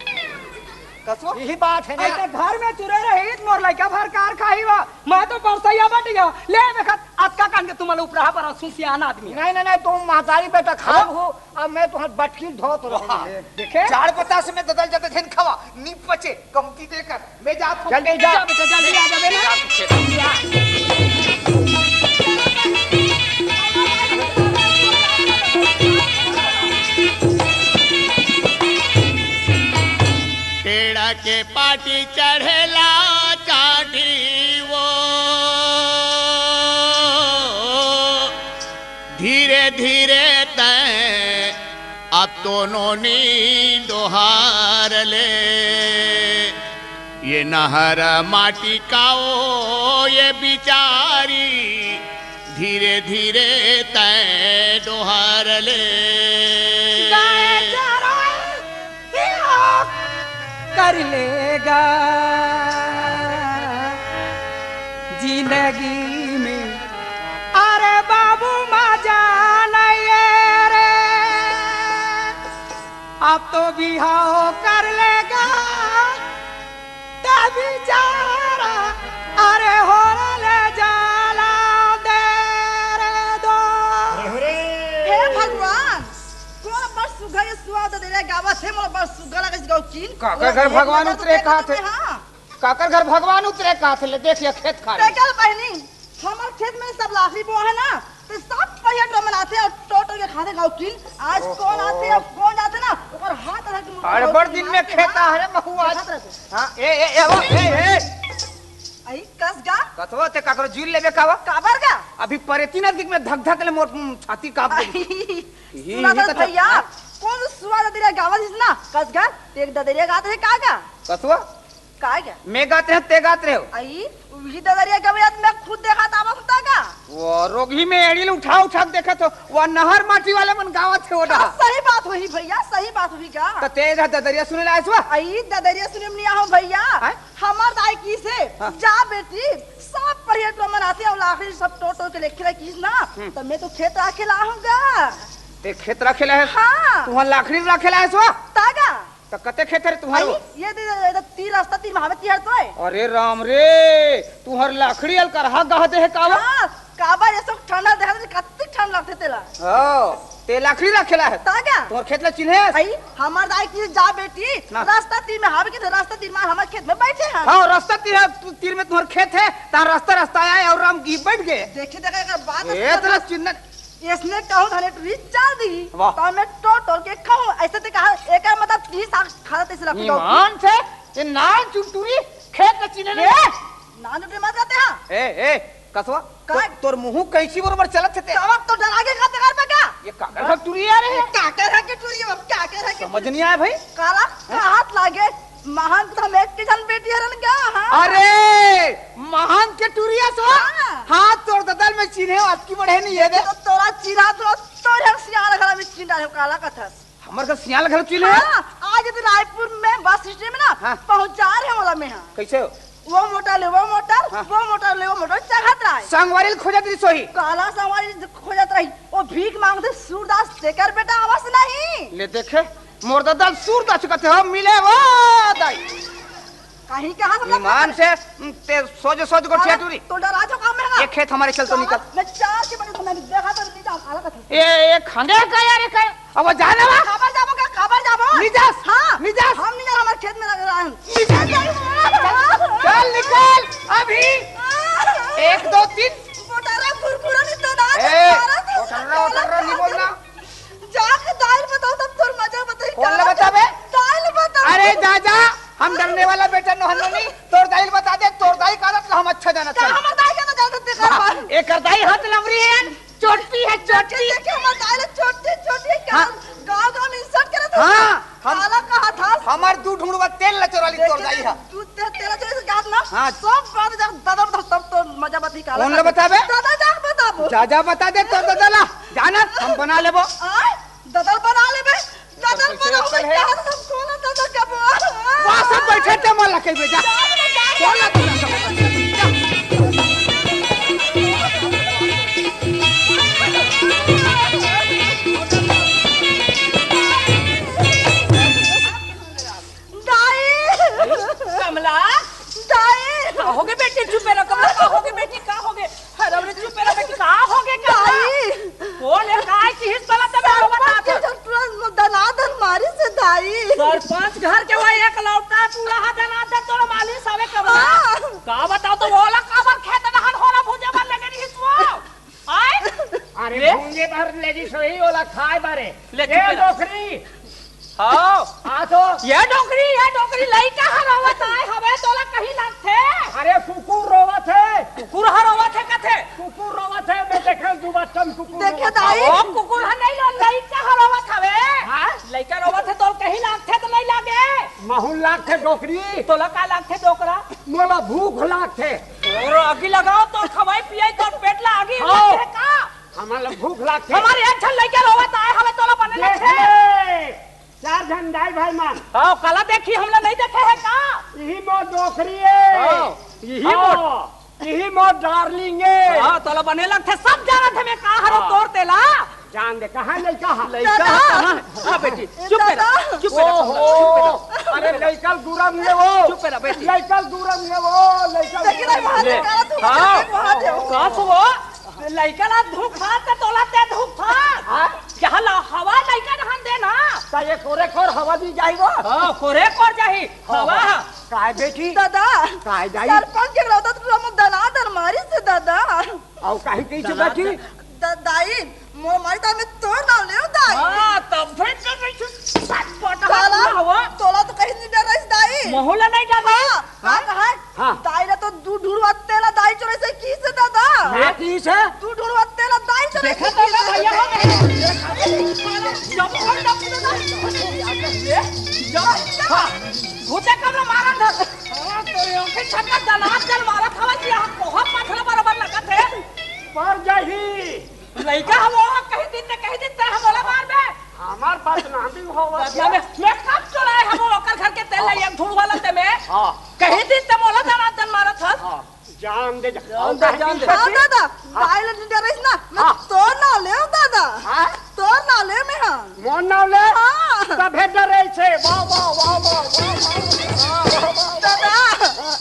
कसो? यही बात है ना। ऐसे घर में चुरे रही, मोर लइका भर कार खाई वा। मैं तो परसैया बट गया। ले देखत, अतका कान के तुम्हारे ऊपर पर सुसियान आदमी। नहीं, नहीं, नहीं, तुम महतारी बेटा खाओ हो। अब मैं तुम्हारे बटकी धोत रहूँ। वाह। देखे? चार पता से मैं ददल जाते थे, खावा, नी पचे, कमती देकर, मैं जात हूँ। जल्दी जा। जा बेटा, जल्दी आ जा बेटा। जा तू खेत। पेड़ा के पाटी चढ़ेला चाटी वो। धीरे धीरे तैं अब तो नोनी डोहार ले, ये नहर माटी काओ ये बिचारी, धीरे धीरे तैं डोहार ले। गाय चराए कर लेगा जिंदगी में। अरे बाबू मजा नहीं है रे। अब तो बिहाव कर लेगा, तभी चारा, अरे हो रे ले जाला दे रे दो। हे भगवान, कोन बड़ सुघर ये सुवाद दे रे गावत हे, मोला बड़ सुघर लगे गौचिन। काकर घर भगवान उतरे कहात हे? हाँ। काकर घर भगवान उतरे कहात हे, ले देख लिया खेत खार। देखल बहिनी, हमर खेत में सब लाखड़ी बोआ है ना, तो सब पहिया टोमन आथे और टोटो के खाथे गौचिन। आज ओहो। कौन आथे और कौन जाथे ना, ओकर हाथ रख के मुंह अरे, बड़ दिन में खेता है रे बहू आज। हाथ रख। हाँ, ए, ए, ए, वो, ए, ए। आई कस गा। कतवा ते काकरो जुल लेबे का वो? काबर गा? अभी परेती नजदीक में धक धक ले मोर, हम्म, छाती कांप गई। आई, ही, सुना ही तो कतवा? भैया, हाँ? कौन सुवाद दे रे गावत हिस ना? कस गा, एक ददरिया गात है का गा? कतवा? का गा? मैं गात रहे, ते गात रहे हो? आई, वही ददरिया गवैया मैं खुद देखा था, बतागा। वो रोगही में एड़ी ल उठा उठा के देखत हो, वो नहर माटी वाले मन गावत हे, वो हाँ, डहा। सही बात होही भैया, सही बात होही गा। त ते एदे ददरिया सुने ला आइस वा? आई, ददरिया सुने में नहीं आहो भैया। हैं? हमर दाई किहिसे, हाँ। जा बेटी, सब पहिया टोमन आथे और लाखड़ी सब टोटो के लेखे ला किहिस ना, हम्म। त मैं तो खेत राखे ला आहूँ गा। ते खेत राखे ला है? हाँ। तुहर लाखड़ी राखे ला आइस वा? तागा। त कते खेत हरे तुम्हर? आई, ये दे, दे, दे, तीर रास्ता तीर महावे तिहर तो है। अरे राम रे, तुम्हर लाखड़ी अलकरहा गह दे हे का वो? हाँ, काबर ये सब ठंडा देहा दे, कत्ती ठंड लगथे तेला। हाँ, ते लाखड़ी राखेला है। तागा? तुम्हर खेत ला चिन्हे? आई, हमर दाई किहिस जा बेटी, ना। रास्ता तीर में हावे के तो रास्ता तीर में हमर खेत में बैठे हैं। हाँ, रास्ता तीर है, तू तीर में तुम्हर खेत है, तार रास्ता रास्ता आए और राम की बैठ गए। देखे देखा एक बात ए, तेरा चिन्ह इसने कहूँ धने टुरी चल दी, वाह। तो मैं टोल टोल के कहूँ, ऐसे ते कहा, एकर मतलब तीस साल खाना तैसे रख दो। ईमान से, ये नान चुनटुरी, खेत में चिन्हे नहीं। ए! नान चुनटुरी मत कहते हैं। ए, ए, कसवा, का? तो, तोर मुंह कैंची बरोबर चलत हे ते? कवक तो डरा के खाते घर पे का? ये काकर का टुरी आ रहे हैं? काकर है के टुरी, अब काकर है के समझ नहीं आया भाई। काला, हैं? का हाथ लागे? महंत हम एक के जन बेटी हरन गा, हाँ? अरे, महंत के टुरिया सो? हाँ। हाँ, तोर ददल में चिन्हे हो, अतकी बढ़े नहीं है दे। तो तोरा चिन्हा तो तोर हम सियाल घरा में चिन्हा है, काला कथस। हमर का सियाल घर चिन्हे? हाँ, आज तो रायपुर में बस स्टेशन में ना हाँ। पहुंचा रहे वाला में हाँ। कैसे हो? वो मोटर ले, वो मोटर, हाँ। वो मोटर ले, वो मोटर चढ़त रहा है। संगवारी ल खोजत रही सोही। काला संगवारी खोजत रही, वो भीख मांगते सूरदास तेकर बेटा आवस नहीं। ले देखे, मोर ददल सूरदास कहते हो, मिले वो दाई। कहीं कहाँ से ईमान से, उम, ते सोज सोज गोठिया अरे, टूरी। तो डरा जो काम है ना। ये खेत हमारे चल तो निकल। मैं चार के बजे तुम्हें देखा तो नहीं जाऊँ, अलग था। ए, ए, खंगे का यार, ये का? अब वो जाने वा? खबर जाबो का, खबर जाबो? निजास, हाँ। निजास। हम नहीं जाना, हमारे खेत में लग रहा है। निजास। चल, चल निकल, अभी। एक, दो, तीन। मोटारा कुरकुरा नहीं तो ना, ए, मोटारा तो मोटारा, मोटारा नहीं बोलना। जाके दाई ल बताओ, तब तोर मजा बताई। कौन ला बताबे? दाई ल बताओ। अरे जा, जा, हम डरने वाला बेटा नोहन नहीं, तोर दाई ल बता दे, तोर दाई का आदत ला हम अच्छा जानत हन। हमर दाई के तो जानत देखा हाँ, पर। एकर दाई हाथ लमरी है, चोटी है, चोटी। देखे, हमर दाई ल चोटी, चोटी है, हाँ। गाँव, गाँव में insult करत हो। हाँ, हम, काला कहा था। हमर दू ढूंढवा तेल ला चोरा ली तोर दाई हा। तू ते-, तेरा तेरे से जात ना, हाँ। सब बात जब दादा बता, तब तो मजा बता काला कौन ला बताबे? दादा जा बताबो। जा, जा बता दे तोर दादा ला। जानत, हम बना लेबो। आय, ददल बना लेबे, ददल कैसे बनाओ, होटल है? कहाँ से हम खोला ददल का बुआ? वहाँ सब बैठे थे, मोला कह बेटा। खोला तू ना सब। दाई! कमला! दाई! का होगे बेटी? चुपे रह, कमला, का होगे बेटी? का होगे? अरे, अरे, चुपे रह बेटी, का होगे, कमला? दाई! बोल, ए, काय किहिस तोला तबे सब बता के दे। जब तुरंत दनादन मारिस हे दाई। सरपंच घर के वो एक लौटा पूरा हा दनादन तोला मालिस हवे, कमला। हाँ। का बताओ तो, ओला काबर खेत डहन होला भूजे बर लेगे रहिस वो? आय? अरे, ले। भूंजे बर लेगिस होही, ओला खाए बारे। ले, ए, चुप रह। डोकरी। हाँ। आ तो। ये डोकरी, ये डोकरी, लइका ह रोवत आय हवे, तोला कहीं लागथे? अरे, कुकुर रोवत हे। कुकुर ह रोवत हे कथे? कुकुर रोवत हे, मैं देखे दू बच्चन कुकुर देखे रोवत दाई। हे। ओ, कुकुर ह नहीं लो, लइका ह रोवत हवे। हाँ? लइका रोवत हे, तोला कहीं लागथे त नहीं लागे? महूं लागथे डोकरी। तोला का लागथे डोकरा? मोला भूख लागथे। और आगी लगाओ तो खवाई पियाई तो पेट ला आगी हाँ। लगे है का? हमन ला भूख लागथे। हमर एक झन लइका रोवत आय हवे तोला बने देख लगथे। ले, चार झन दाई भाई मन। हाँ, काला देखी हमला नहीं देखे है का? इही मोर डोकरी है। हाँ, इही हाँ। मोर, इही मोर darling है। हाँ, तोला बने लगथे सब जानत हे मैं का हरो हाँ। तोर तेला। जान दे, कहाँ लइका हा? लइका दादा! हा कहाँ? हाँ बेटी, ए चुप रह, दादा! चुप रह, ओहो! चुप रह। अरे लइका ल दूरा में ले वो। चुप रह बेटी। लइका ल दूरा में ले वो, लइका ल देखी दूरा नहीं, में ले। मारे, काला तू हाँ। चुप रह, वहाँ जाओ। का सुबो? लइका ला धूप खा, त तोला ते धूप खा। हाँ? यहाँ ला हवा लइका रहन दे ना। त ये कोरे कोर हवा दी जाई वो। हाँ, कोरे कोर जाही। हाँ, हवा। हाँ। काय बेटी? दादा, काय दाई? सरपंच के रौदा तो हम दना दन मारी से दादा। अउ काहे कइसे दादा, बेटी? द-, दाई, मोर मारी दाई में तोर नाव लेव दाई। हाँ, तब फिर तो कइसे सटपटा काला, हवा। तोला तो कहीं नहीं डर रही दाई। महू ला नहीं डर रही? हाँ, हाँ? हाँ, कहा है? हाँ। दाई ला तो दू ढुरवा तेला दाई चोरे से की से दादा। मैं की से? दू ढुरवा तेला दाई चोरे देखा से तो की ना से। भैया हो गए। जब और जब की दादा। जब, हाँ। भूते कब मारा था? हाँ, तो ये के छक्का दनात जल मारा था कि यहाँ कोहा पथरा बराबर लगा थे। पर जाही। लइका ह वो, कहीं दिन ते, कहीं दिन ते हम ओला मार दे। हमार बदनामी होवत बदनामी। हे। मैं कब चुराए हम ओकर घर के तेल हाँ। ले, एक धुन वाला ते में। हाँ। कहीं दिन ते मोला दनादन मारत हस। हाँ। जान दे, जान दे, जान दे। हाँ, दादा, हाँ। बाई ला डरे रहिस ना, मैं हाँ। तोर नाव लेव, दादा। हाँ? तोर नाव लेव मैं, हाँ। मोर नाव ले? हाँ। तभे डरे से, वाह, वाह, वाह। दादा,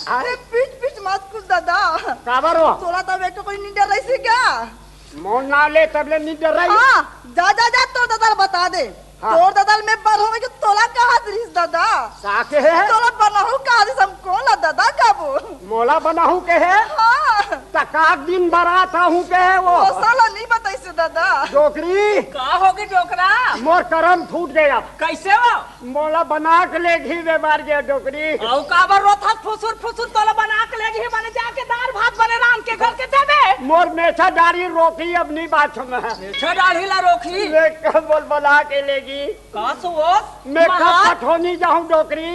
हाँ। ये पीछ, पीछ मत कुछ, दादा। काबर हो? तोला तब एक तो कोई नहीं डरे से क्या? मोर नाव ले तब ले नी डराई। हाँ, जा, जा, जा, तोर दादा ल बता दे। हाँ। तोर दादा ल मैं बरहूँ में कि तोला कहा दिस दादा। का के हे? तोला बनाहू कहा दिस हम कोन ला दादा काबू। मोला बनाहू के हे? हाँ। त का दिन बरात आहू के हे वो? वो साला नहीं बताइस दादा। डोकरी। का होगे डोकरा? मोर करम फूट गया। कैसे हो? मोला बना के लेगही बेमार के डोकरी। अउ काबर रोथस फुसुर फुसुर, तोला बना के लेगही, बने जाके दार भात बने रांध के घर के देबे। मोर मेछा डारी रोकी अब नी बात सुन। मेछा डाढ़ी ला रोकी। मैं कब बोल बना के लेगी? का सुओस? मैं कब महार पठोनी जाहूँ डोकरी?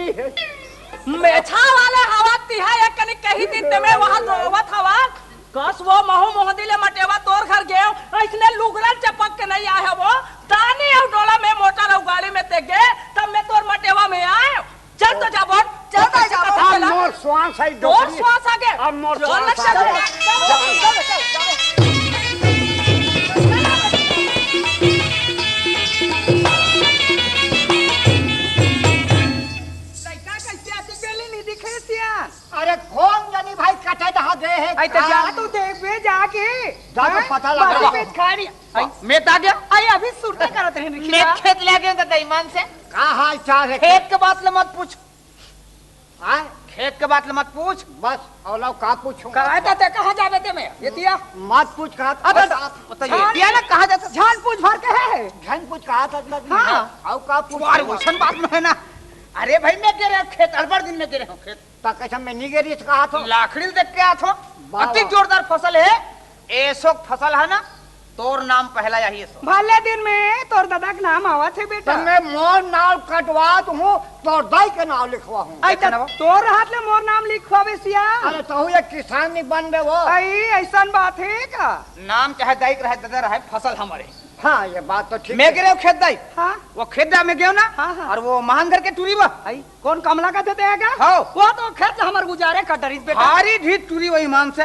मेछा वाले हवा तिहा एक कनी कही दिन ते मैं वहाँ रोवत हवा। कस वो महू मोहदी ले मटेवा तोर घर गेव, अइसने लुगरा चपक के नहीं आए हवो। तानी अउ डोला में मोटर अउ गाड़ी में ते गे, तब मैं तोर मटेवा में आए। चल तो जाबो, चल तो जाबो, अब चला। मोर श्वास है तोर डोकरी। श्वास आगे। अब मोर चल, श्वास चल, आगे। चल, चल, चल, चल। लइका कैसे आती बेली नहीं दिखे सिया? अरे कौन जानी भाई कटे दहा गए हैं, आई तो कहाँ? जा तू देखबे जाके। जा तो हैं? पता लगा। बाकी पेट खा रही। आई, मैं तो आ गया। आई अभी सुरते करत रहे मैं रिखिया। खेत ले गए तो ईमान से। का हाल चाल है? खेत के बात ले मत पूछ। हाँ? खेत के बात ले मत पूछ। बस, औलाव का पूछूं? का है ताते, कहाँ जाबे ते मैं? ये दिया। मत पूछ कहा। अब बस आप बताइए। झान दिया ना, कहाँ जाता? झान पूछ भर के है। झान पूछ कहा था इतना दिन? हाँ। और का पूछ तुम्हारे वैसन बात में है ना। अरे भाई, मैं कह रहे हूँ खेत, अड़बड़ दिन में कह रहे हूँ खेत। ता कैसे मैं नहीं गिरी कहा थो? लाखड़ी देख के आ थो। वाह, अति वाह। जोरदार फसल है। एसो फसल है ना, तोर नाम पहला यही एसो। भले दिन में तोर दादा के नाम आवत है बेटा। तो मैं मोर नाम कटवात हूँ, तोर दाई के नाम लिखवा हूँ। आई तो तोर हाथ ले मोर नाम लिखवावे सिया। अरे तहु एक किसान नहीं बनबे वो। आई ऐसन बात है का? नाम चाहे दाई के रहे, दादा रहे, फसल हमारे। हाँ, ये बात तो ठीक मैं है। गिरे खेत दाई। हाँ। वो खेत दाई में गयो ना। हाँ, हाँ। और वो महान घर के टूरी वो। आई, कौन कमला का देते हैं क्या? हाँ। वो तो खेत हमर गुजारे का डरिस बेटा। हारी ढीठ टूरी वो ईमान से।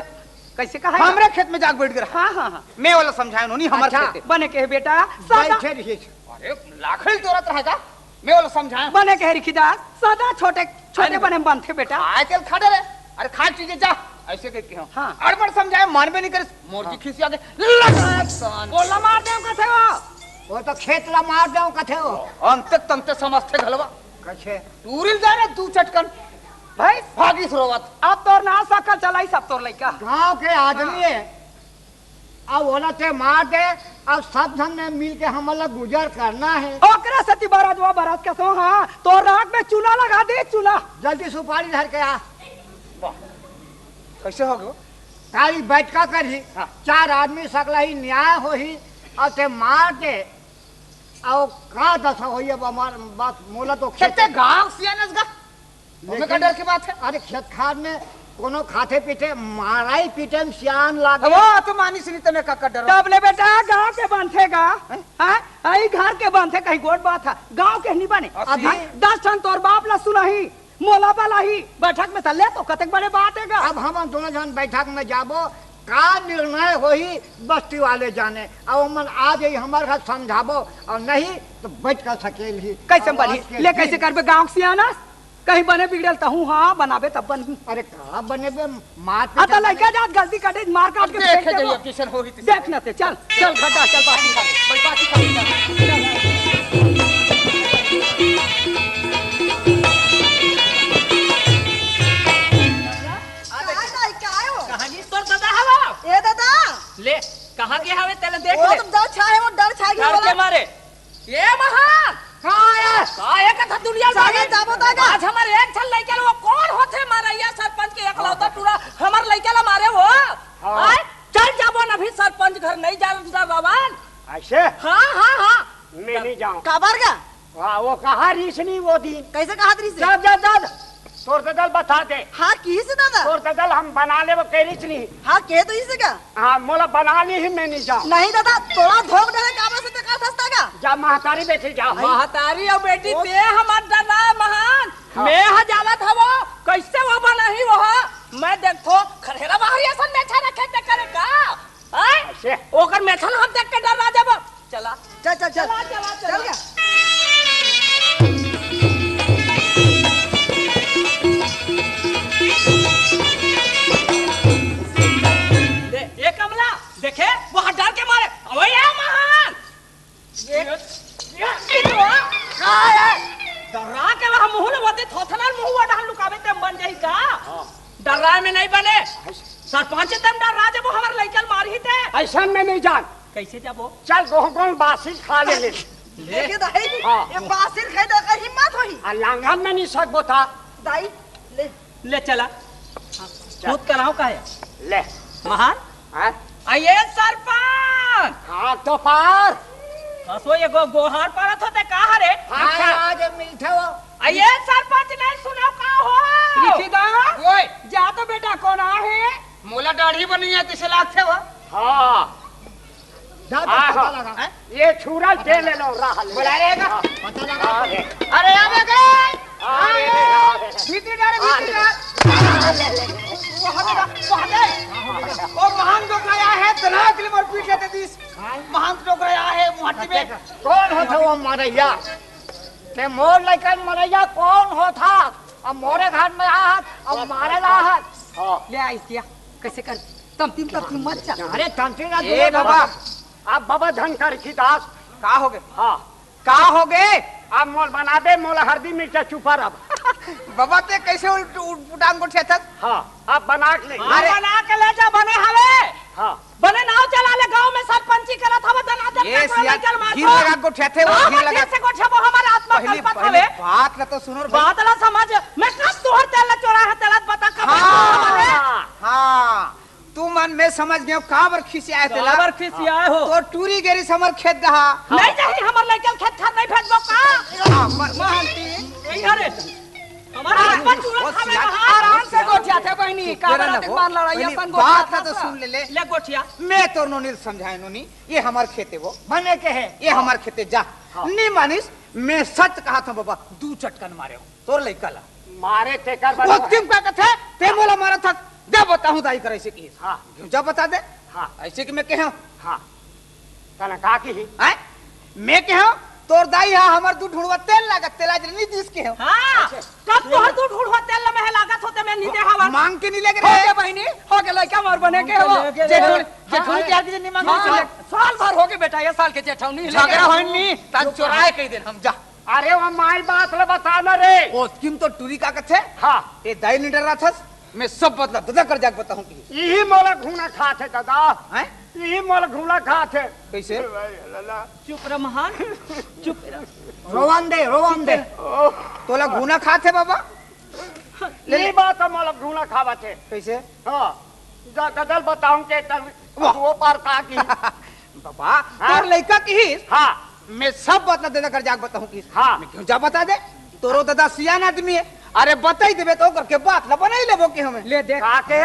कैसे कहा है? हमरे खेत में जाके बैठ गया। हाँ, हाँ, हाँ। मैं वाला समझाया उन्होंने हमर अच्छा। खेत है। बने के बेटा, सदा बैठे रहिए। अरे, लाखड़ी जोरत रहेगा। मैं वाला समझाया। बने के रिखीदार, सदा छोटे, छोटे अरे बने में बनथे बेटा। खाए चल खा डरे। अरे, खा चीजें जा। ऐसे करके हो। हाँ। अड़बड़ समझाए, मानबे नहीं करिस। मोर जी हाँ। खिसिया के लग। बोला मार देव कथे हो। वो तो खेत ला मार देव कथे हो। अंत तंत समझथे घलवा। कैसे? टूरिल जा रे दू चटकन। भाई, भागिस रोवत। अब तोर ना सकल चलाई सब तोर लइका। गांव के आदमी हाँ। है। अब ओला ते मार दे, अब सब झन ने मिल के हमन ला गुजर करना है। ओकरे सेती बरत वो बरत के सो, हाँ, तोर राख में चूना लगा दे, चूना। जल्दी सुपारी धर के आ। वाह, कैसे हो गयो? काली बैठका करही, हाँ। चार आदमी सकला ही न्याय होही, अब ते मार दे, अब का दशा होही अब हमार बात, मोला तो खेते खेते गांव सियानस गा। ओमे का लेकिन डर के बात है? अरे खेत खार में कोनो खाते पीते माराई पीटे में सियान लागे। वो तो मानिस नहीं तमे का कर डरो। तब ले बेटा गांव के बनथे गा। हैं? हाँ? आई घर के बनथे कहीं गोट बात है। गांव के नहीं बने। असी? अभी दस ठन तोर बाप ला सुनाही, मोला बलाही, बैठक में त ले तो कतेक बड़े बात है गा। अब हम दोनों जन बैठक में जाबो, का निर्णय होही, बस्ती वाले जाने। अउ ओमन आ जाई हमर घर समझाबो, अउ नहीं तो बैठ कर सकेल ही। कैसे बनही? ले, कैसे करबे गांव के सियाना? कहीं बने बिगड़ल तहूँ, हाँ, बनाबे तब बनही। अरे का बने बे, मार पीट अब तो लइका जात गलती करे, मार काट के फेंक देबो। किसन होही देख न ते, चल, चल घटा, चल बात कर। भाई बात ही कर। चल। आ देखी। का हो? कहाँ जी तोर दादा हवा? ए दादा। ले, कहाँ के हवे तेला देख ओ ले। तुम जाओ छाए, वो डर छा गया डर के मारे। ए महान! का है? का है कथा दुनिया साला में? जाबो दादा। आज हमर एक झन लइका ल वो कौन होथे मारइया सरपंच के एकलौता टूरा हमर लइका ल मारे वो? हाँ। आय, चल जाबो न अभी सरपंच घर नहीं जा रवन। ऐसे? हाँ, हाँ, हाँ। मैं नहीं जाऊँ। काबर गा? हाँ, वो कहा रहिस नहीं वो दिन। कैसे कहा रहिस? जा, जा, जा। तोर ददल बता दे। हाँ, किहिस दादा? तोर ददल हम बना लेबो कह रहिस नहीं। हाँ, कहे तो इसे का? हाँ, मोला बना ली ही, मैं नहीं जाऊँ। नहीं दादा, तोला धोख दे काबर से ते कर सकता का? जा महतारी बेटी जा। महतारी अउ बेटी वो ते हमर डरा महान। हाँ। मैं ह जानत हवो, कैसे वो बनाही वो। मैं देखो, खरहेरा बाहरी असन मेछा रखे ते करे का? आय? से। ओकर मेछा ल हम देख के डरा जाबो। चला। चल, चल, चल। चला, चला, चला। चल गया। दे, ये कमला, देखे, वो हट डाल के मारे। अबे ये महान। ये, ये, ये तो, का है? डरा के वहाँ मुँह ले, वो दे थोथना मुँह वो डाल लुकावे ते बन जाही का? हाँ। डर्रा में नहीं बने। सरपंच तम डर्रा जब हमर लइका ल मारही ते। ऐसन में नहीं जान। कैसे जाबो? चल गोह गोह बासी खा ले ले। ले। देखे दाई, हाँ। ये बासी खाए तो का हिम्मत होही? आ लांघन में नहीं सकबो था। दाई, ले। ले चला। चल। खुद कराओ का है? ले। महान? हाँ? आइए सरपंच। हाँ तो पार। हसो ये गो-, गोहार पारत होते का हरे? हाँ, अच्छा। आज मिलते हो। आइए सरपंच नहीं सुनो का हो? ऋषिदा, ओए। जा तो बेटा कौन आहे? मोला दाढ़ी बनी है, तिसे लागथे वो। हाँ। जा तो हाँ, पता हाँ। लगा। हैं? ये छुरा के ले लो, राह ले। बुला रहेगा। हाँ। पता लगा। हाँ, रे। अरे, आ गए। हाँ, रे, रे, हाँ, रे। भीतर जा रे, भीतर जा। हाँ, रे। वो हटे ना, वो हटे। वो महान डोकरा आया है, तना के लिए मोर पीठ लेते दिस। हाँ। महान डोकरा आया है, मुहट्टी में। कौन होता वो मरैया? ते मोर लइकन मरैया कौन होता? अब मोरे घर में आहत, अब मारे ला आहत। हाँ। ले आइस दिया, कैसे कर? तमतिम, तमतिम मत चल। अरे तमतिम ना ए दूर बाबा। रहो। अब बाबा धन कर की दास। का हो गए? हाँ। का हो गए? अब मोल बना दे, मोला हरदी मिर्चा चुपा रब। बाबा ते कैसे उल्ट, उल्ट पुटांग गोठियाथस? हाँ, अब बना के ले। हाँ, अरे। बना के ले जा, बने हवे। हाँ। बने नाव चला ले, गांव में सरपंची करत हवा, दनादन ये का सिया लइका ल मार फिर दो। लगा गोठियाथे, वो हाँ, फिर हाँ, लगा। फिर से गोठियाबो, हमर आत्मा पहली, कलपत पहली हवे। बात ला तो सुनो रे भाई। बात ला समझ, मैं कब तोहर तेल ला चोरा है, तेला बता कब हाँ, हमारे? हाँ, तू मन मैं समझ गयो, काबर खिसियाए तेला? काबर खिसियाए हो? तो टूरी गेरी समर खेत दहा। नहीं जाही, हमर लइका ल खेत खार नहीं भेजबो का? हाँ, म-, महंती। नहीं हरे। हमारा हाँ, आत्मा चूरा वो खावे सियान, रहा। आराम से गोठियाथे बहिनी, चुप काबर रह ना अतिक वो। मार लड़ाई बहिनी, अपन बात ना गोठियाथे तो सा। सुन ले, ले। ले गोठिया। मैं तोर नोनी ल समझाए नोनी, ये हमर खेते वो। बने के है। ये हमर खेते जा। हाँ। नी मानिस, मैं सच कहा था बाबा, दू चटकन मारे हो। तोर लइका ला। मारे तेकर बर वो तिम का कथे, ते मोला मारा था, दे बताहूँ दाई कर ऐसे की। हाँ। जा बता दे। हाँ। ऐसे कि मैं कहे हूँ। हाँ। तने का किही? हैं? मैं कहे हूँ, तोर दाई हा हमर दू ढुड़वा तेल लागत, तेला जर नी दिस कहे हूँ। हाँ, कब तोहर दू ढुड़वा तेल ल मैं लागत होते मैं नी दे हवा। मांग के नी लेके हो रे। गया बहिनी, हो गया लइका मोर बने के हो। जेठौनी, जेठौनी के आगे नी मांग हाँ, के ले। साल भर हो गए बेटा, ये साल के जेठौनी ले झगड़ा गए। होई नी, तन चोराए कई दिन हम जा। अरे वो माई बात ल बता ना रे। ओ स्कीम तो टूरी का कथे? हाँ। ए दाई नी डर रहा था? मैं सब बदला ददा कर जाके बताहूँ कि। यही मोला घूना खात है दादा। हैं? यही मोला घूना खात है। कैसे? ए भाई, लाला। चुप रह महान, चुप रह। रोवन दे, रोवन दे। ओह। तोला घूना खात है बाबा? ले, ये ले। बात है मोला घूना खावत है। कैसे? हाँ। द-, ददल बताऊँ के तब वाह। वो पार का की। बाबा, हाँ? तोर लइका किहिस? हाँ। मैं सब बात ला ददा कर जाके बताहूँ किहिस। हाँ। मैं क्यों जा बता दे? तोरो ददा सियान आदमी है। अरे बताई देबे तो करके बात ला बनाई लेबो के हमें। ले देख। का के?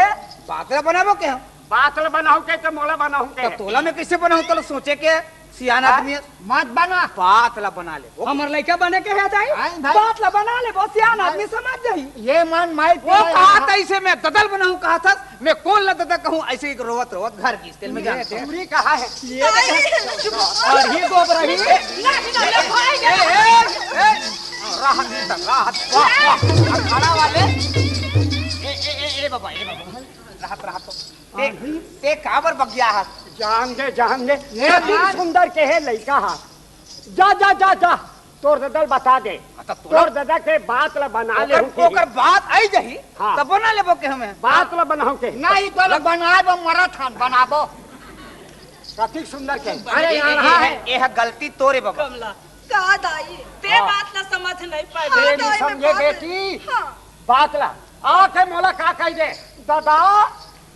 बात ला बनाबो के हम। बात ला बनाहूँ के तो मोला बनाहूँ के। तो तोला मैं कैसे बनाहूँ? तोला सोचे के, सियान हाँ? आदमी है। मत बना। बात ला बना ले। वो हमर लइका बने के हे दाई? हाँ, भाई। बात ला बना ले, वो सियान भाई। आदमी समझ जाही। ये मन माई वो पिया कहा था। इसे मैं ददल बनाऊं कहा था, मैं कौन ला ददा कहूं, ऐसे ही रोवत रोवत घर की तेल में ये जान। चूरी कहा है? ये और ही गोबर ही। नहीं, नहीं, नहीं, भाई, ए, ए, ए, राहत नहीं था, राहत। वाह, वाह। अखाड़ा वाले। ए, ए, ए, ए, बाबा, ए, बाबा। राहत, राहत तो। ते, ते काबर बगिया हस? जान दे, जान दे। ये कति मान। सुंदर के हे लइका हा। जा, जा, जा, जा। तोर ददा ल बता दे। अच्छा, तोला तोर ददा के बात ला बना ले ओकर, हूँ के। ओकर बात आई जाही, हाँ। तब बना लेबो के हमें। बात ला बनाहूँ के। नहीं, तोला बनाए बर मरत हन, बनाबो। कति सुंदर के। अरे यार, हाँ है। ये गलती तोरे बाबा। कमला। का दाई? ते हाँ। बात ला समझ नहीं पाए। हाँ, ये नहीं दाई, मैं समझे बात बेटी। हाँ। बात ला। आके मोला का कहि दे, "ददा,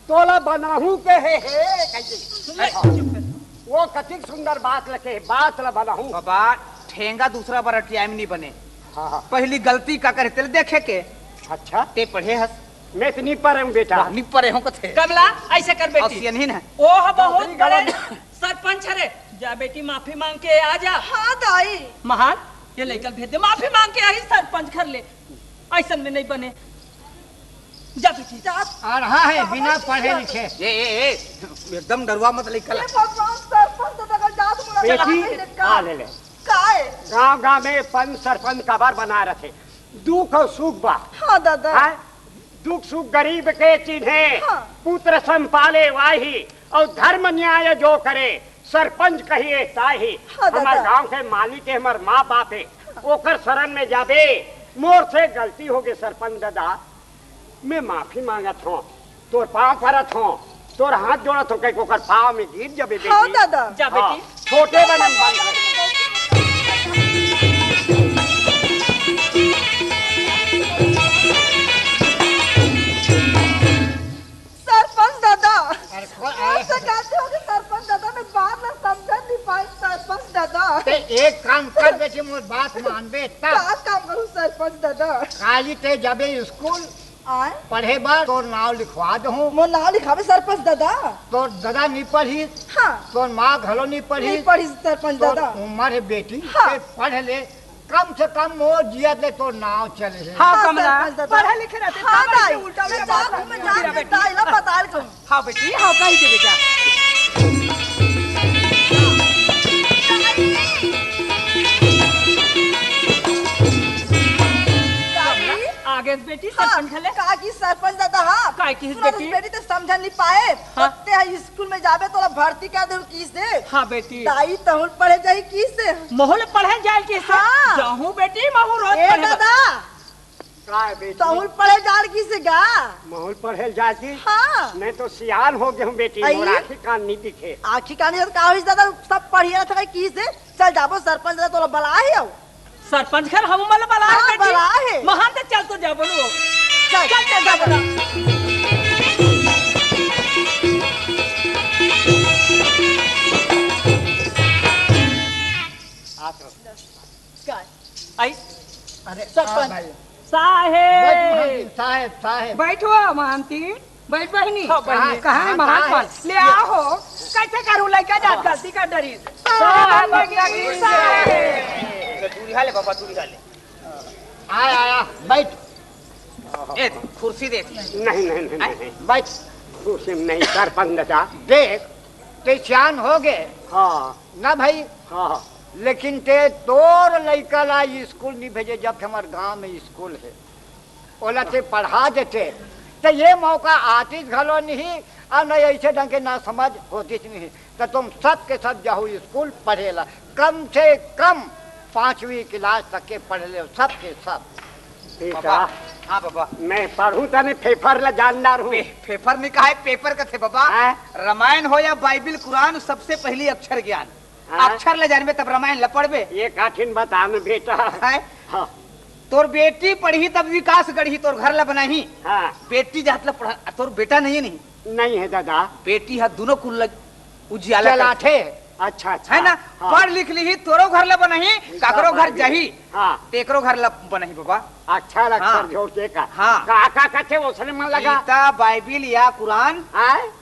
तोला बनाहूँ के हे, हे," कहि दे। नहीं, चुप कर। वो कतिक सुंदर बात लगे, बात ला बनाहूँ। बाबा, ठेंगा दूसरा बार अटियाए में नहीं बने। हाँ, हाँ। पहली गलती का करे, तेल देखे के। अच्छा। ते पढ़े हस? मैं तो नहीं पढ़े हूँ, बेटा। वाह, नहीं पढ़े हूँ कथे। कमला, ऐसे कर बेटी। सियनहिन है। ओ ह बहुत बड़े सरपंच हरे। जा बेटी, माफी मांग के आ जा। हाँ, दाई। महान, ये लइका भेज दे, माफी मांग के आही सरपंच घर ले। ऐसन में नहीं बने। जा बेटी, जा। अरहा है, बिना पढ़े लिखे। ए, ए, ए, एकदम डरवा मत लइका ला। हे भगवान, सरपंच ददा कर जात मोला बेटी, बता दे का। हाँ, ले ले। काय? गांव गांव में पंच सरपंच काबर बना रथे? दुख अउ सुख बा। हाँ, ददा। हाँ? दुख सुख गरीब के चिन्हे, हाँ। पुत्र संपाले वाही, अउ धर्म न्याय जो करे, सरपंच कहिए ताही। हाँ, हमर ददा। गांव के मालिक हे, हमर माँ बाप हे, ओकर शरण में जाबे, मोर से गलती होगे सरपंच ददा, मैं माफी मांगत हूँ, तोर पाँव परत हूँ, तोर हाथ जोड़त हूँ, कहिके ओकर पाँव में गिर जाबे बेटी। हाँ, ददा। जा हाँ, बेटी। छोटे बने में बन। सरपंच ददा, अरे, को-, मोर से गलती होगे सरपंच ददा, मैं बात ला समझन नहीं पाए सरपंच ददा। ते एक काम कर बेटी, मोर बात मानबे तब। का काम करूँ सरपंच ददा? काली ते जाबे स्कूल आय? पढ़े बर, तोर नाव लिखवा दहूँ। मोर नाव लिखाबे सरपंच ददा? तोर ददा नहीं पढ़िस, हाँ। तोर माँ घलो नहीं पढ़िस, नहीं पढ़िस सरपंच तोर ददा। उम्र हे बेटी, हाँ। ते पढ़ ले, कम से कम मोर जियत ले तोर नाव चले हे। हाँ, हाँ, कमला, सरपंच ददा। पढ़े लिखे रहते, हाँ, तब ऐसे दाई। उल्टा मैं उल्टा बात जात हूँ, मैं नहीं जात हूँ, बेटी। दाई ला बताए कहूँ। हाँ बेटी, हाँ, कहि दे बेटा। दाई। आगे बेटी, हाँ, सरपंच घले। का की सरपंच ददा, हाँ। काय की सुना तो बेटी? बेटी, ते समझ नहीं पाए। हाँ। ते हा स्कूल में जाबे, तोला भर्ती कर दे किस दे। हाँ बेटी। दाई तहुल पढ़े जाई किस दे। महूँ ल पढ़े जाए किस दे। हाँ। जाहूँ बेटी, महूँ रोज ए पढ़े जा- ददा। काय बेटी? तहुल पढ़े जाड़ किसे गा? महूँ ल पढ़े ल जाए की? हाँ। मैं तो सियान हो गया हूँ बेटी, आई? मोर आँखी कान नहीं दिखे। आँखी कान नहीं तो का होइस दादा, सब पढ़िया था किसे? चल जाबो सरपंच दादा तोला बला है आओ। सरपंच घर हम मन बला है हाँ, बेटी। बला है। महान तो चल तो जाबो लो। चल। चल, चल जाबो ना। आ तो। काय? आई? अरे, सरपंच हाँ भाई। साहेब। बैठ महांती, साहेब, साहेब। बैठो महांती, बैठ बहिनी। हाँ, बहिनी। कहाँ है हाँ, महान साहेब। पाल? ले आओ। कैसे करूँ लइका जात गलती कर डरी। साहेब, साहेब। दूरी हाले बाबा, दूरी हाले। आया, आया, बैठ। ए, कुर्सी दे। नहीं, नहीं, नहीं, हैं? नहीं। बैठ। कुर्सी में नहीं, सरपंच ददा। देख, ते सियान हो गए। हाँ। ना भाई। हाँ, हाँ। लेकिन ते तोर लइका ला स्कूल नहीं भेजे, जब हमर गांव में स्कूल है, ओला ते पढ़ा देते, तो ये मौका आतिस घलो नहीं, और न ऐसे ढंग के ना समझ होतिस नहीं। तो तुम सब के सब जाहू स्कूल पढ़े ला, कम से कम पांचवी क्लास तक के पढ़ ले, सब के सब। बेटा, बाबा, हाँ बाबा। मैं पढ़ूं तने फेफर ला जानदार हूँ। फे-, फेफर नहीं कहा है, पेपर का थे बाबा। हाँ? रामायण हो या बाइबिल, कुरान, सबसे पहली अक्षर ज्ञान। हाँ? अक्षर ले जानबे तब रामायण ला पढ़बे। ये काठिन बता न बेटा। हैं? हाँ। तोर बेटी पढ़ही तब विकास गढ़ही, तोर घर ला बनाही। हाँ। बेटी जात ला पढ़ा, तोर बेटा नहीं है नहीं? नहीं है दादा। बेटी हा दोनों कुल ला उजियाला कर चलाथे। अच्छा, अच्छा। है ना? हाँ। पढ़ लिख लिही, तोरो घर ला बनाही, ठीक काकरो बा, घर बाबू। जाही। हाँ। तेकरो घर ला बनाही बाबा। अच्छा लग हाँ। कर जोड़ के का। हाँ। का, का कथे ओसने मन लगा? गीता, बाइबिल या कुरान। हाँ?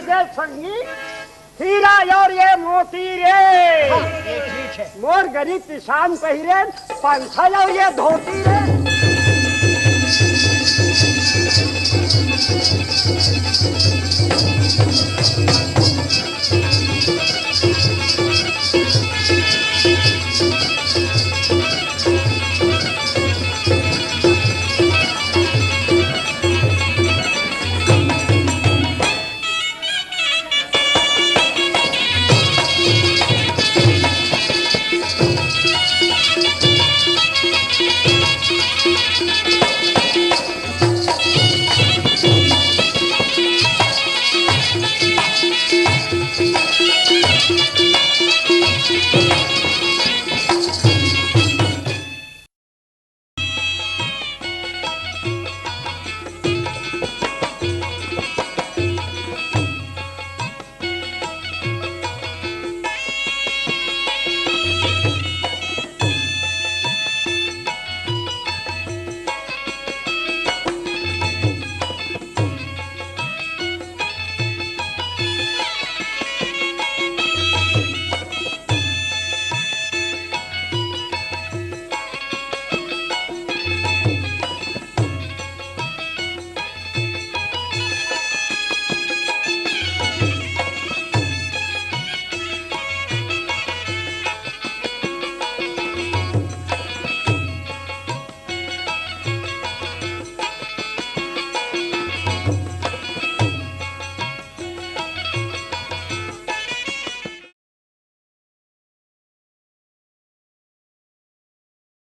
दे संगी, हीरा और ये मोती रे। हाँ, ये ठीक है। मोर गरीब किसान पहिरे पंछा और ये धोती रे।